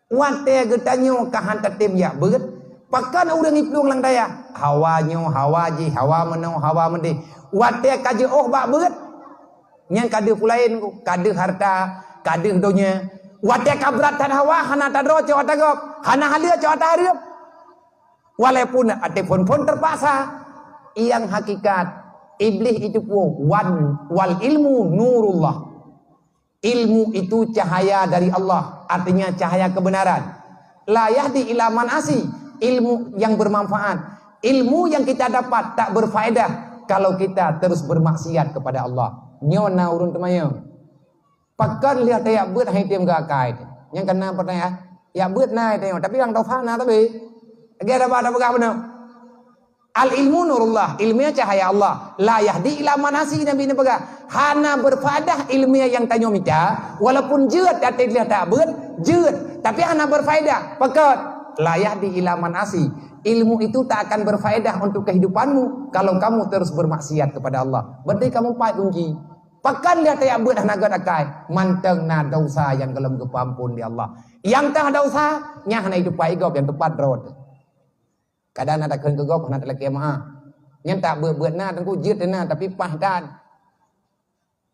Watèe geutanyoe ka han tatem jak beuet, pakon ureueng iplueng lam dayah? Hawa nyoe, hawa jih, hawa meunoe, hawa meudéh. Watèe ka jiôh bak beuet, nyan ka deuh peue laén, ka deuh hareuta, ka deuh donya. Watèe ka brat that hawa, hana tadroe cok ata gob, hana haleue cok ata hareuem. Walaupun até phon-phon terpaksa, nyang hakikat Iblih itu pun wan, wal ilmu nurullah. Ilmu itu cahaya dari Allah, artinya cahaya kebenaran. La yahdi ila man asi, ilmu yang bermanfaat. Ilmu yang kita dapat tak berfaedah kalau kita terus bermaksiat kepada Allah. Nyoe na ureueng teumanyong. Pakon lheueh tajak beuet han item geuakai? Nyang kana pertanyaan, jak beuet na item, tapi lam dosa na tapi. Lagèe haba tapeugah bunoe. Al ilmu nurullah, ilmu cahaya Allah. La yahdi ila man asi, Nabi neupeugah. Hana berfaedah ilmu nyang tanyoe mita, walaupun jeuet até lheueh tajak beuet, jeuet, tapi hana berfaedah. Pakon? La yahdi ila man asi. Ilmu itu tak akan berfaedah untuk kehidupanmu kalau kamu terus bermaksiat kepada Allah. Berarti kamu pai kunci. Pakon lheueh tajak beuet hana göt akai? Mantong na desya nyang gohlom geupeuampon lé Allah. Nyang teuh desya, nyan hana jiteupat gob, nyang teupat droe teuh. Kadang na takheun keu gob hana talakèe meu'ah. Nyan tabeuet-beuet na, teungku jeuet na, tapi paih that.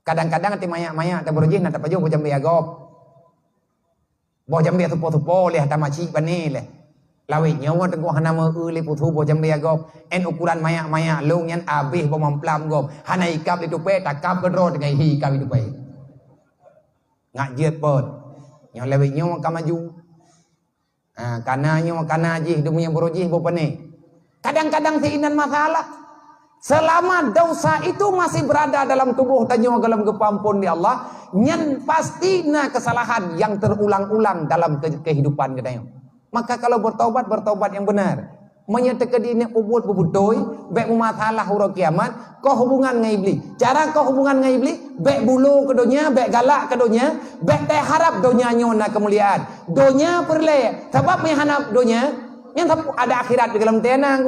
Kadang-kadang até manyak-manyak tabeureuh jih na tapajoh bak jambé gob. Boh jambé supo-supo lé, hata macik pané lé. Lawét nyoe teungku hana meu-eu lé pusu boh jambé gob. Ên ukuran manyak-manyak lôn nyan abéh boh mamplam gob. Hana ikab lé tupée, takab keudroe teungoh hi ikab lé tupée. Ngat jeuet pon. Nyoe lawét nyoe ka maju. Ha, kana nyoe, kana jih, dum nyang beureuh jih boh pané. Kadang-kadang sinan masalah. Selama dosa itu masih berada dalam tuboh tanyoe gohlom geupeuampon lé Allah, nyan pasti na kesalahan yang terulang-ulang dalam ke-, kehidupan geutanyoe. Maka kalau bertobat, bertobat yang benar. Meunyoe teukeudi neuk peubuet beubeutôi, bèk meumasalah uroe kiamat, koh hubungan ngon Iblih. Cara koh hubungan ngon Iblih, bèk bulo keu donya, bèk galak keu donya, bèk teuharab donya nyoe na keumuliaan. Donya peureulèe, sabab meunyoe hana donya, nyan sapeue ada akhirat di dalam teunan.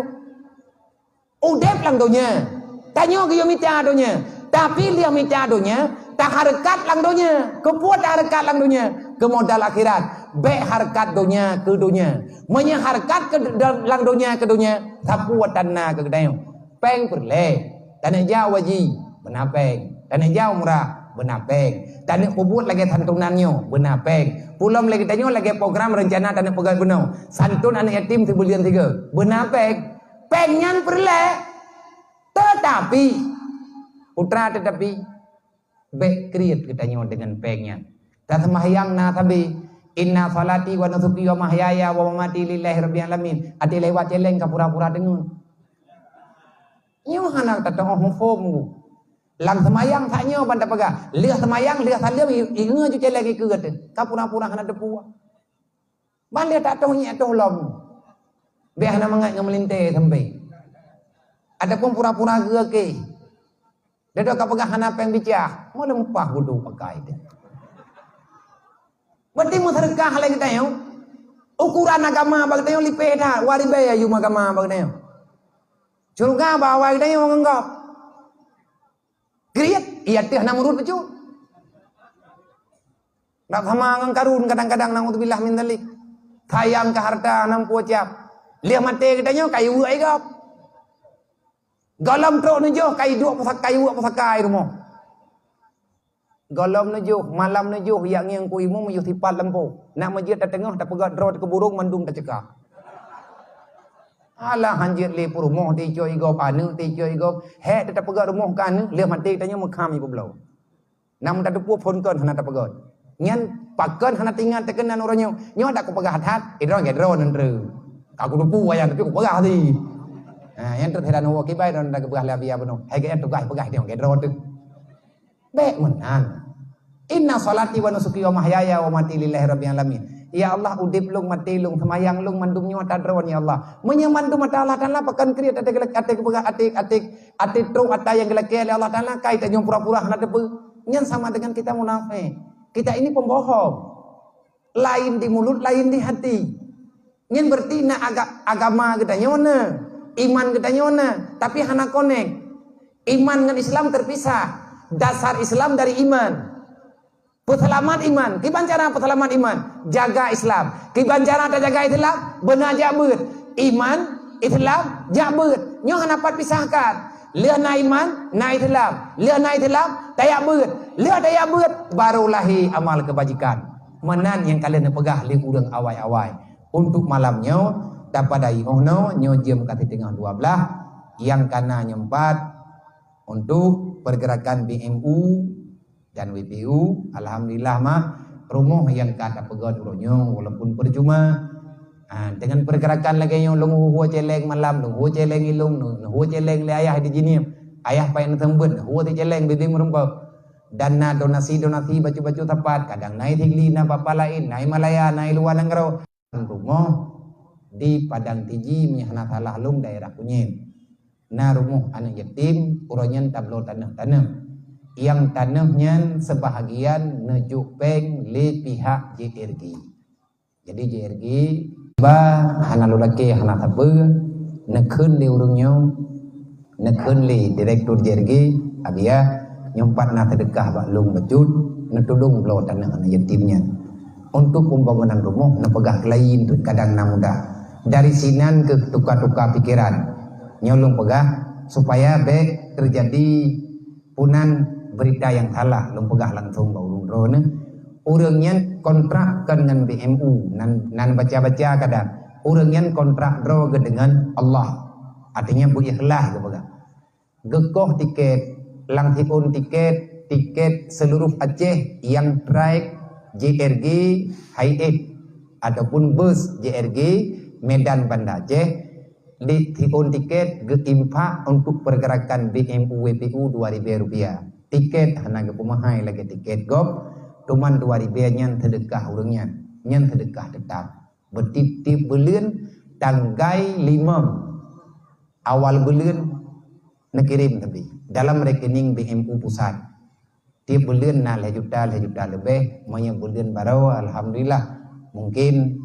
Udeb lam donya. Tanyoe geuyue mita donya. Tapi lheueh mita donya, tahareukat lam donya. Keupeue tahareukat lam donya? Keu modal akhirat. Bék hareukat donya keu donya. Meunyoe hareukat keu do-, lam donya keu donya, sapeue tan na keu geutanyoe? Péng peureulée. Taneuk jak haji, beuna péng. Taneuk jak umrah, beuna péng. Taneuk peubuet lagée santunan nyoe, beuna péng. Peulom lagée tanyoe lagée program reuncana taneuk peugét bunoe. Santun aneuk yatim sibuleuen sigoe, beuna péng. Péng nyan peureulée. Teutapi, putra teutapi, bék kriet geutanyoe deungon péng nyan. Taseumahyang na sabe, "Inna salati wa nusuki wa mahyaya wa mamati lillahi rabbil alamin." Até lewat céléng ka pura-pura deungon. Nyoe hana tatu'oh muphom. Lam seumayang tanyoe ban tapeugah. Lheueh seumayang, lheueh saleuem, i-, ingat ju céléng ikeue teuh. Ka pura-pura hana teupeue. Ban lheueh tatoh nyak toh lom. Bék hana mangat ngon meulintée sampé. Ataupun pura-pura geuke. Dadok ka peugah hana péng bicah, meuleumpah gudong pakai teuh. Berarti meuseudeukah lé geutanyoe. Ukuran agama bak geutanyoe lipéh that, dua ribée ayum agama bak geutanyoe. Syeuruga bak awai geutanyoe ngon gob. Kriet, iya teuh Namrud bacut. Dak sama ngon Karun kadang-kadang, naudzubillah min dzalik. Sayang keu hareuta, nam pucap. Lheueh maté geutanyoe, ka iweuek gob. Gohlom trok neujoh, ka iduek pusaka, iweuek pusaka i rumoh. Gohlom neujoh, malam neujoh, yak ngieng ku imum yue sipat lampôh. Nak meujeuet tateungoh, tapeugét droe teukeburong, mandum taceuka. Alah, hanjeuet lé peurumoh, teuicok igob aneuk, teuicok igob. Hék teuh tapeugét rumoh keu aneuk, lheueh maté tanyoe meukham ipeubloe. Nam tateupeue phon kon hana tapeugét. Nyan pakon hana teuingat teuh keunan uroe nyoe. Nyoe dak kupeugah that, idroe gét droe nan treuk. Ka kuteupeu wayang tapi kupeugah tadi. Ha, nyan treuk heran woe kibai droe nan geupeugah lé Abi Abeunoe. Hai gét tugaih peugah nyoe gét droe teuh. Bék meunan. Inna salati wa nusuki wa mahyaya wa mati lillahi rabbil alamin. Ya Allah, udeb lôn, maté lôn, seumayang lôn, mandum nyoe ata Droe, ya Allah. Meunyoe mandum ata Allah Taala, pakon kriet até geulak-, até geupeugah, até, até, até trok ata nyang geulakée lé Allah Taala, kai tanyoe pura-pura hana teupeue. Nyan sama dengan kita munafék. Kita ini pembohong. Lain di mulut, lain di hati. Nyan berarti na aga-, agama geutanyoe na, iman geutanyoe na, tapi hana konek. Iman ngon Islam terpisah. Dasar Islam dari iman. Peuseulamat iman. Kiban cara peuseulamat iman? Jaga Islam. Kiban cara tajaga Islam? Beuna jak beuet. Iman, Islam, jak beuet. Nyoe hana pat pisahkan. Lheueh na iman, na Islam. Lheueh na Islam, tajak beuet. Lheueh tajak beuet, baru lahé amal keubajikan. Meunan nyang ka lheueh neupeugah lé ureuëng awai-awai. Untuk malam nyoe, tapadai óh noe, nyoe jeuem ka siteungoh dua blaih, nyang ka na nyoe pat untuk pergerakan B M U dan W P U. Alhamdulillah mah, rumoh nyang ka tapeugét uroe nyoe walaupun percuma. Ha, dengan pergerakan lagée nyoe, lôn hue céléng malam, lôn hue céléng ilong, lôn hue céléng lé ayah di jinie. Ayah payah neuseumbeuet, hue céléng bibi meureumpok. Dan na donasi-donasi bacut-bacut sapat, kadang na i Sigli, na papa laén, na i Malaya, na i luwa nanggroe. Rumoh di Padang Tiji, meunyo hana salah lôn, daerah Kunyen. Na rumoh aneuk yatim, uroe nyan tabloe tanoh-tanoh. Nyang tanoh nyan seubahagian neujok péng lé pihak J R G. Jadi J R G ba hana lôn lakée hana sapeue, neukheun lé ureuëng nyoe, neukheun lé direktur J R G, Abiya, nyoe pat na seudeukah bak lôn bacut, neutulông bloe tanoh aneuk yatim nyan. Untuk pembangunan rumoh, neupeugah keu laén, kadang na mudah. Dari sinan keu tuka-tuka pikeran. Nyoe lôn peugah supaya bék teujadi punan beurita nyang salah, lôn peugah langsong bak ureuëng droeneuh. Ureuëng nyan kontrak kon ngon B M U, nan, nan baca-baca kadang. Ureuëng nyan kontrak droe geuh deungon Allah. Artinya beu ikhlas geupeugah. Geukoh tiket, lam siôn tiket, tiket seluruh Aceh nyang traik J R G High Eight ataupun bus J R G Medan Banda Aceh, di siôn tiket geuinfak untuk pergerakan B M U W P U dua ribée rupiah. Tiket hana geupeumahai lagée tiket gob, teuma dua ribée nyan seudeukah ureuëng nyan, nyan seudeukah teutap. Beutieb-tieb buleuen tanggai limong awal buleuen neukirém sabe dalam rekening B M U pusat. Tieb buleuen na lhée juta, lhée juta leubeh. Meunyoe buleuen baroe, alhamdulillah, mungkin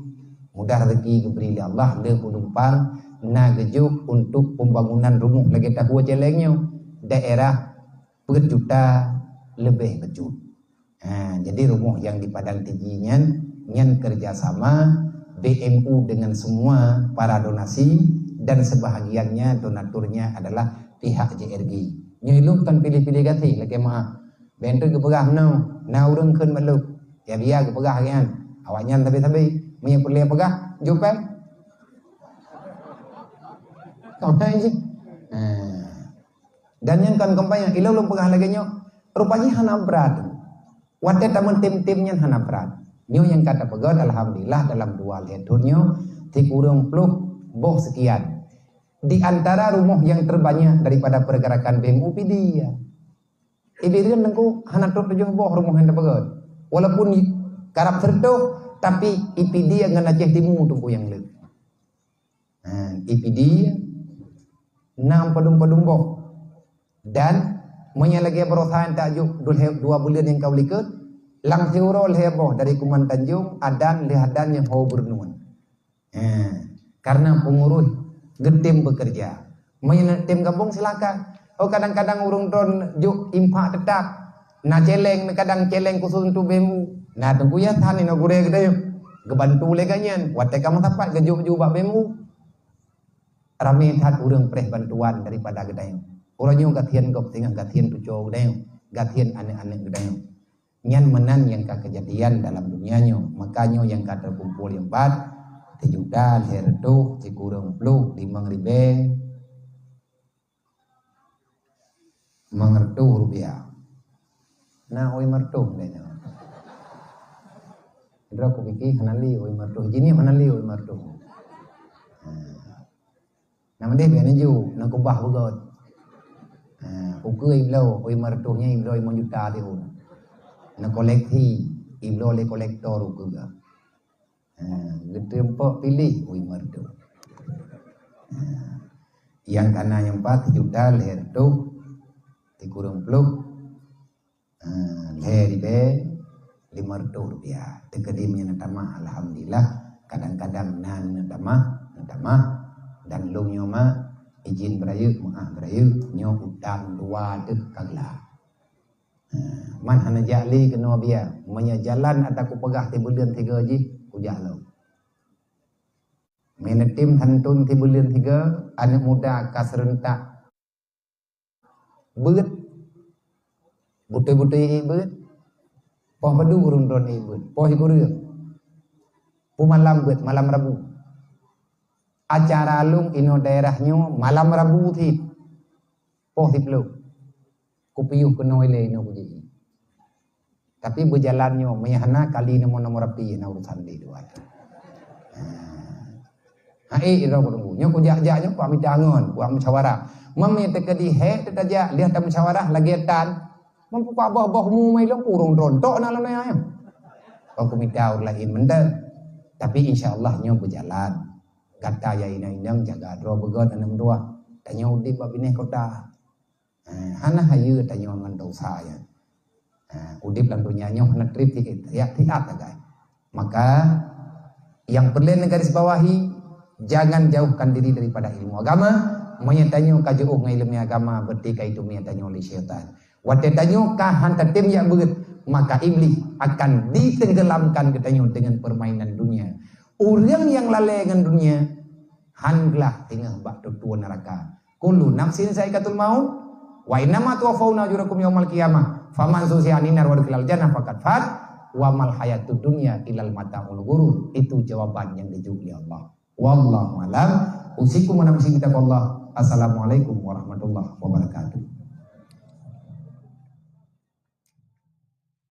mudah rezeki geubri lé Allah, le peulumpang na geujok untuk pembangunan rumoh lagèe tahue cèlèng nyoe, daerah peuet juta leubeh bacut. Ha, jadi rumoh nyang di Padang Tiji nyan, nyan kerjasama B M U dengan semua para donasi dan sebahagiannya donaturnya adalah pihak J R G. Nyoe lôn kon piléh-piléh gaséh lagèe meu'ah. Bèk teuk geupeugah meunoe, na ureueng kheun bak lôn. Ya biya geupeugah lagèe nyan. Awaknyan sabe-sabe, meunyoe peureulèe peugah, jok pèng. Kau tanya je. Ha. Dan nyan kon kampanye, ilôn lôn peugah lagèe nyoe, rupa jih hana brat. Watèe tameutem-tem nyan hana brat. Nyoe nyang ka tapeugöt, alhamdulillah, dalam dua lhèe thôn nyoe, sikureueng ploh boh sekian. Di antara rumoh yang terbanyak daripada pergerakan B M U P D I ya. Ibi rieun teungku hana trok tujoh boh rumoh nyang tapeugöt. Walaupun karab sireutoh, tapi I P D I ngon Aceh Timu teungku nyang le. Ha, I P D I nam padum-padum boh. Dan meunyoe lagèe baroesa nyang tajok dua buleuen nyang ka likot, lam siuroe lhèe boh dari Kuman Tanjong, adan lheuh adan nyang ho beureunuan. Ha, karena pengurus geutem bekerja. Meunyoe tem gabong silakan. Oh, kadang-kadang ureueng droen jok infak tetap. Na cèlèng, kadang cèlèng khusus untuk B M U. Na teungku ya than inoe gurèe geutanyoe. Geubantu lé gobnyan. Watèe ka meusapat geujok-jok bak B M U. Ramé that ureueng preh bantuan daripada geutanyoe. Uroe nyoe gasien gob singoh gasien cucoe geutanyoe, gasien aneuk-aneuk geutanyoe. Nyan meunan nyang ka keujadian dalam dunia nyoe. Maka nyoe nyang ka teukumpul nyoe pat, sijuta lhèe reutôh sikureueng ploh limong ribèe limong reutôh rupiah. Na oi meureutoh lé nyoe. Droe kupike hana le oi meureutoh, jinih hana le oi meureutoh. Ha. Nama deh bèk neujok, na kubah beugöt. Ha, ukeue ibloe, oi meureutoh nyan ibloe limong juta sihon. Na koleksi, ibloe lé kolektor ukeue. Ha, geuteumpok piléh oi meureutoh. Ha, nyang kana nyang pat sijuta lhèe reutôh sikureueng ploh. Ha, lhèe ribèe limong reutôh rupiah. Teukeudi meunyoe na tamah, alhamdulillah. Kadang-kadang na neutamah, neutamah. Dan lôn nyoe mak, izin beurayeuk, meu'ah beurayeuk, nyoe utang dua teuh ka glah. Ha, man hana jak lé keunoe biya. Meunyoe jalan ata kupeugah sibuleuen sigoe jih, kujak lom. Meunyoe tem santôn sibuleuen sigoe, aneuk muda ka seureuntak beuet. Beutôi-beutôi ék beuet. Poh padum ureueng droen ék beuet? Poh sikureueng. Peue malam beuet? Malam Rabu. Acara lôn inoe daerah nyoe malam Rabu cit. Poh siplôh. Kupiôh keunoe ilèe inoe kujih. Tapi beujalan nyoe, meunyoe hana kali nomor-nomor api na urusan lé dua. Ha. Hai, ira ku tunggu. Nyoe kujak-jak nyoe, kuamita angon, kuamusyawarah. Meunyoe teukeudi hék teutajak, lheuh tamusyawarah lagèe tan. Meunyoe kuaboh-boh mu mai lôn ureueng drontok na lôn nyan. Kon kumita ureueng laén mantong. Tapi insya Allah nyoe beujalan. Gata ya inong-inong jaga droe beugöt aneuk dua. Tanyoe udép bak binéh kota. Eh, hana hayeue tanyoe ngon dosa nyan. Eh, udép lam donya nyoe hana trép tiep, tiep-tiep sagai. Maka, nyang peureulèe neugarisbawahi, jangan jauhkan diri daripada ilmu agama. Meunyoe tanyoe ka jiôh ngon ileumèe agama, berarti ka itumi tanyoe lé syaitan. Watèe tanyoe ka han tatem jak beuet, maka Iblih akan ditenggelamkan geutanyoe dengan permainan dunia. Ureueng nyang lalè ngon dunia, han glah singoh bak tutoe neuraka. Kullu nafsin za'iqatul maut, wa innama tuwaffawna ujurakum yaumal qiyamah, faman zuhziha 'anin nar wa udkhilal jannah faqad faz, wa mal hayatud dunya illa mata'ul ghurur. Itu jawaban nyang geujok lé Allah. Wallahu a'lam. Usikum wa nafsi bitaqwallah. Assalamualaikum warahmatullahi wabarakatuh.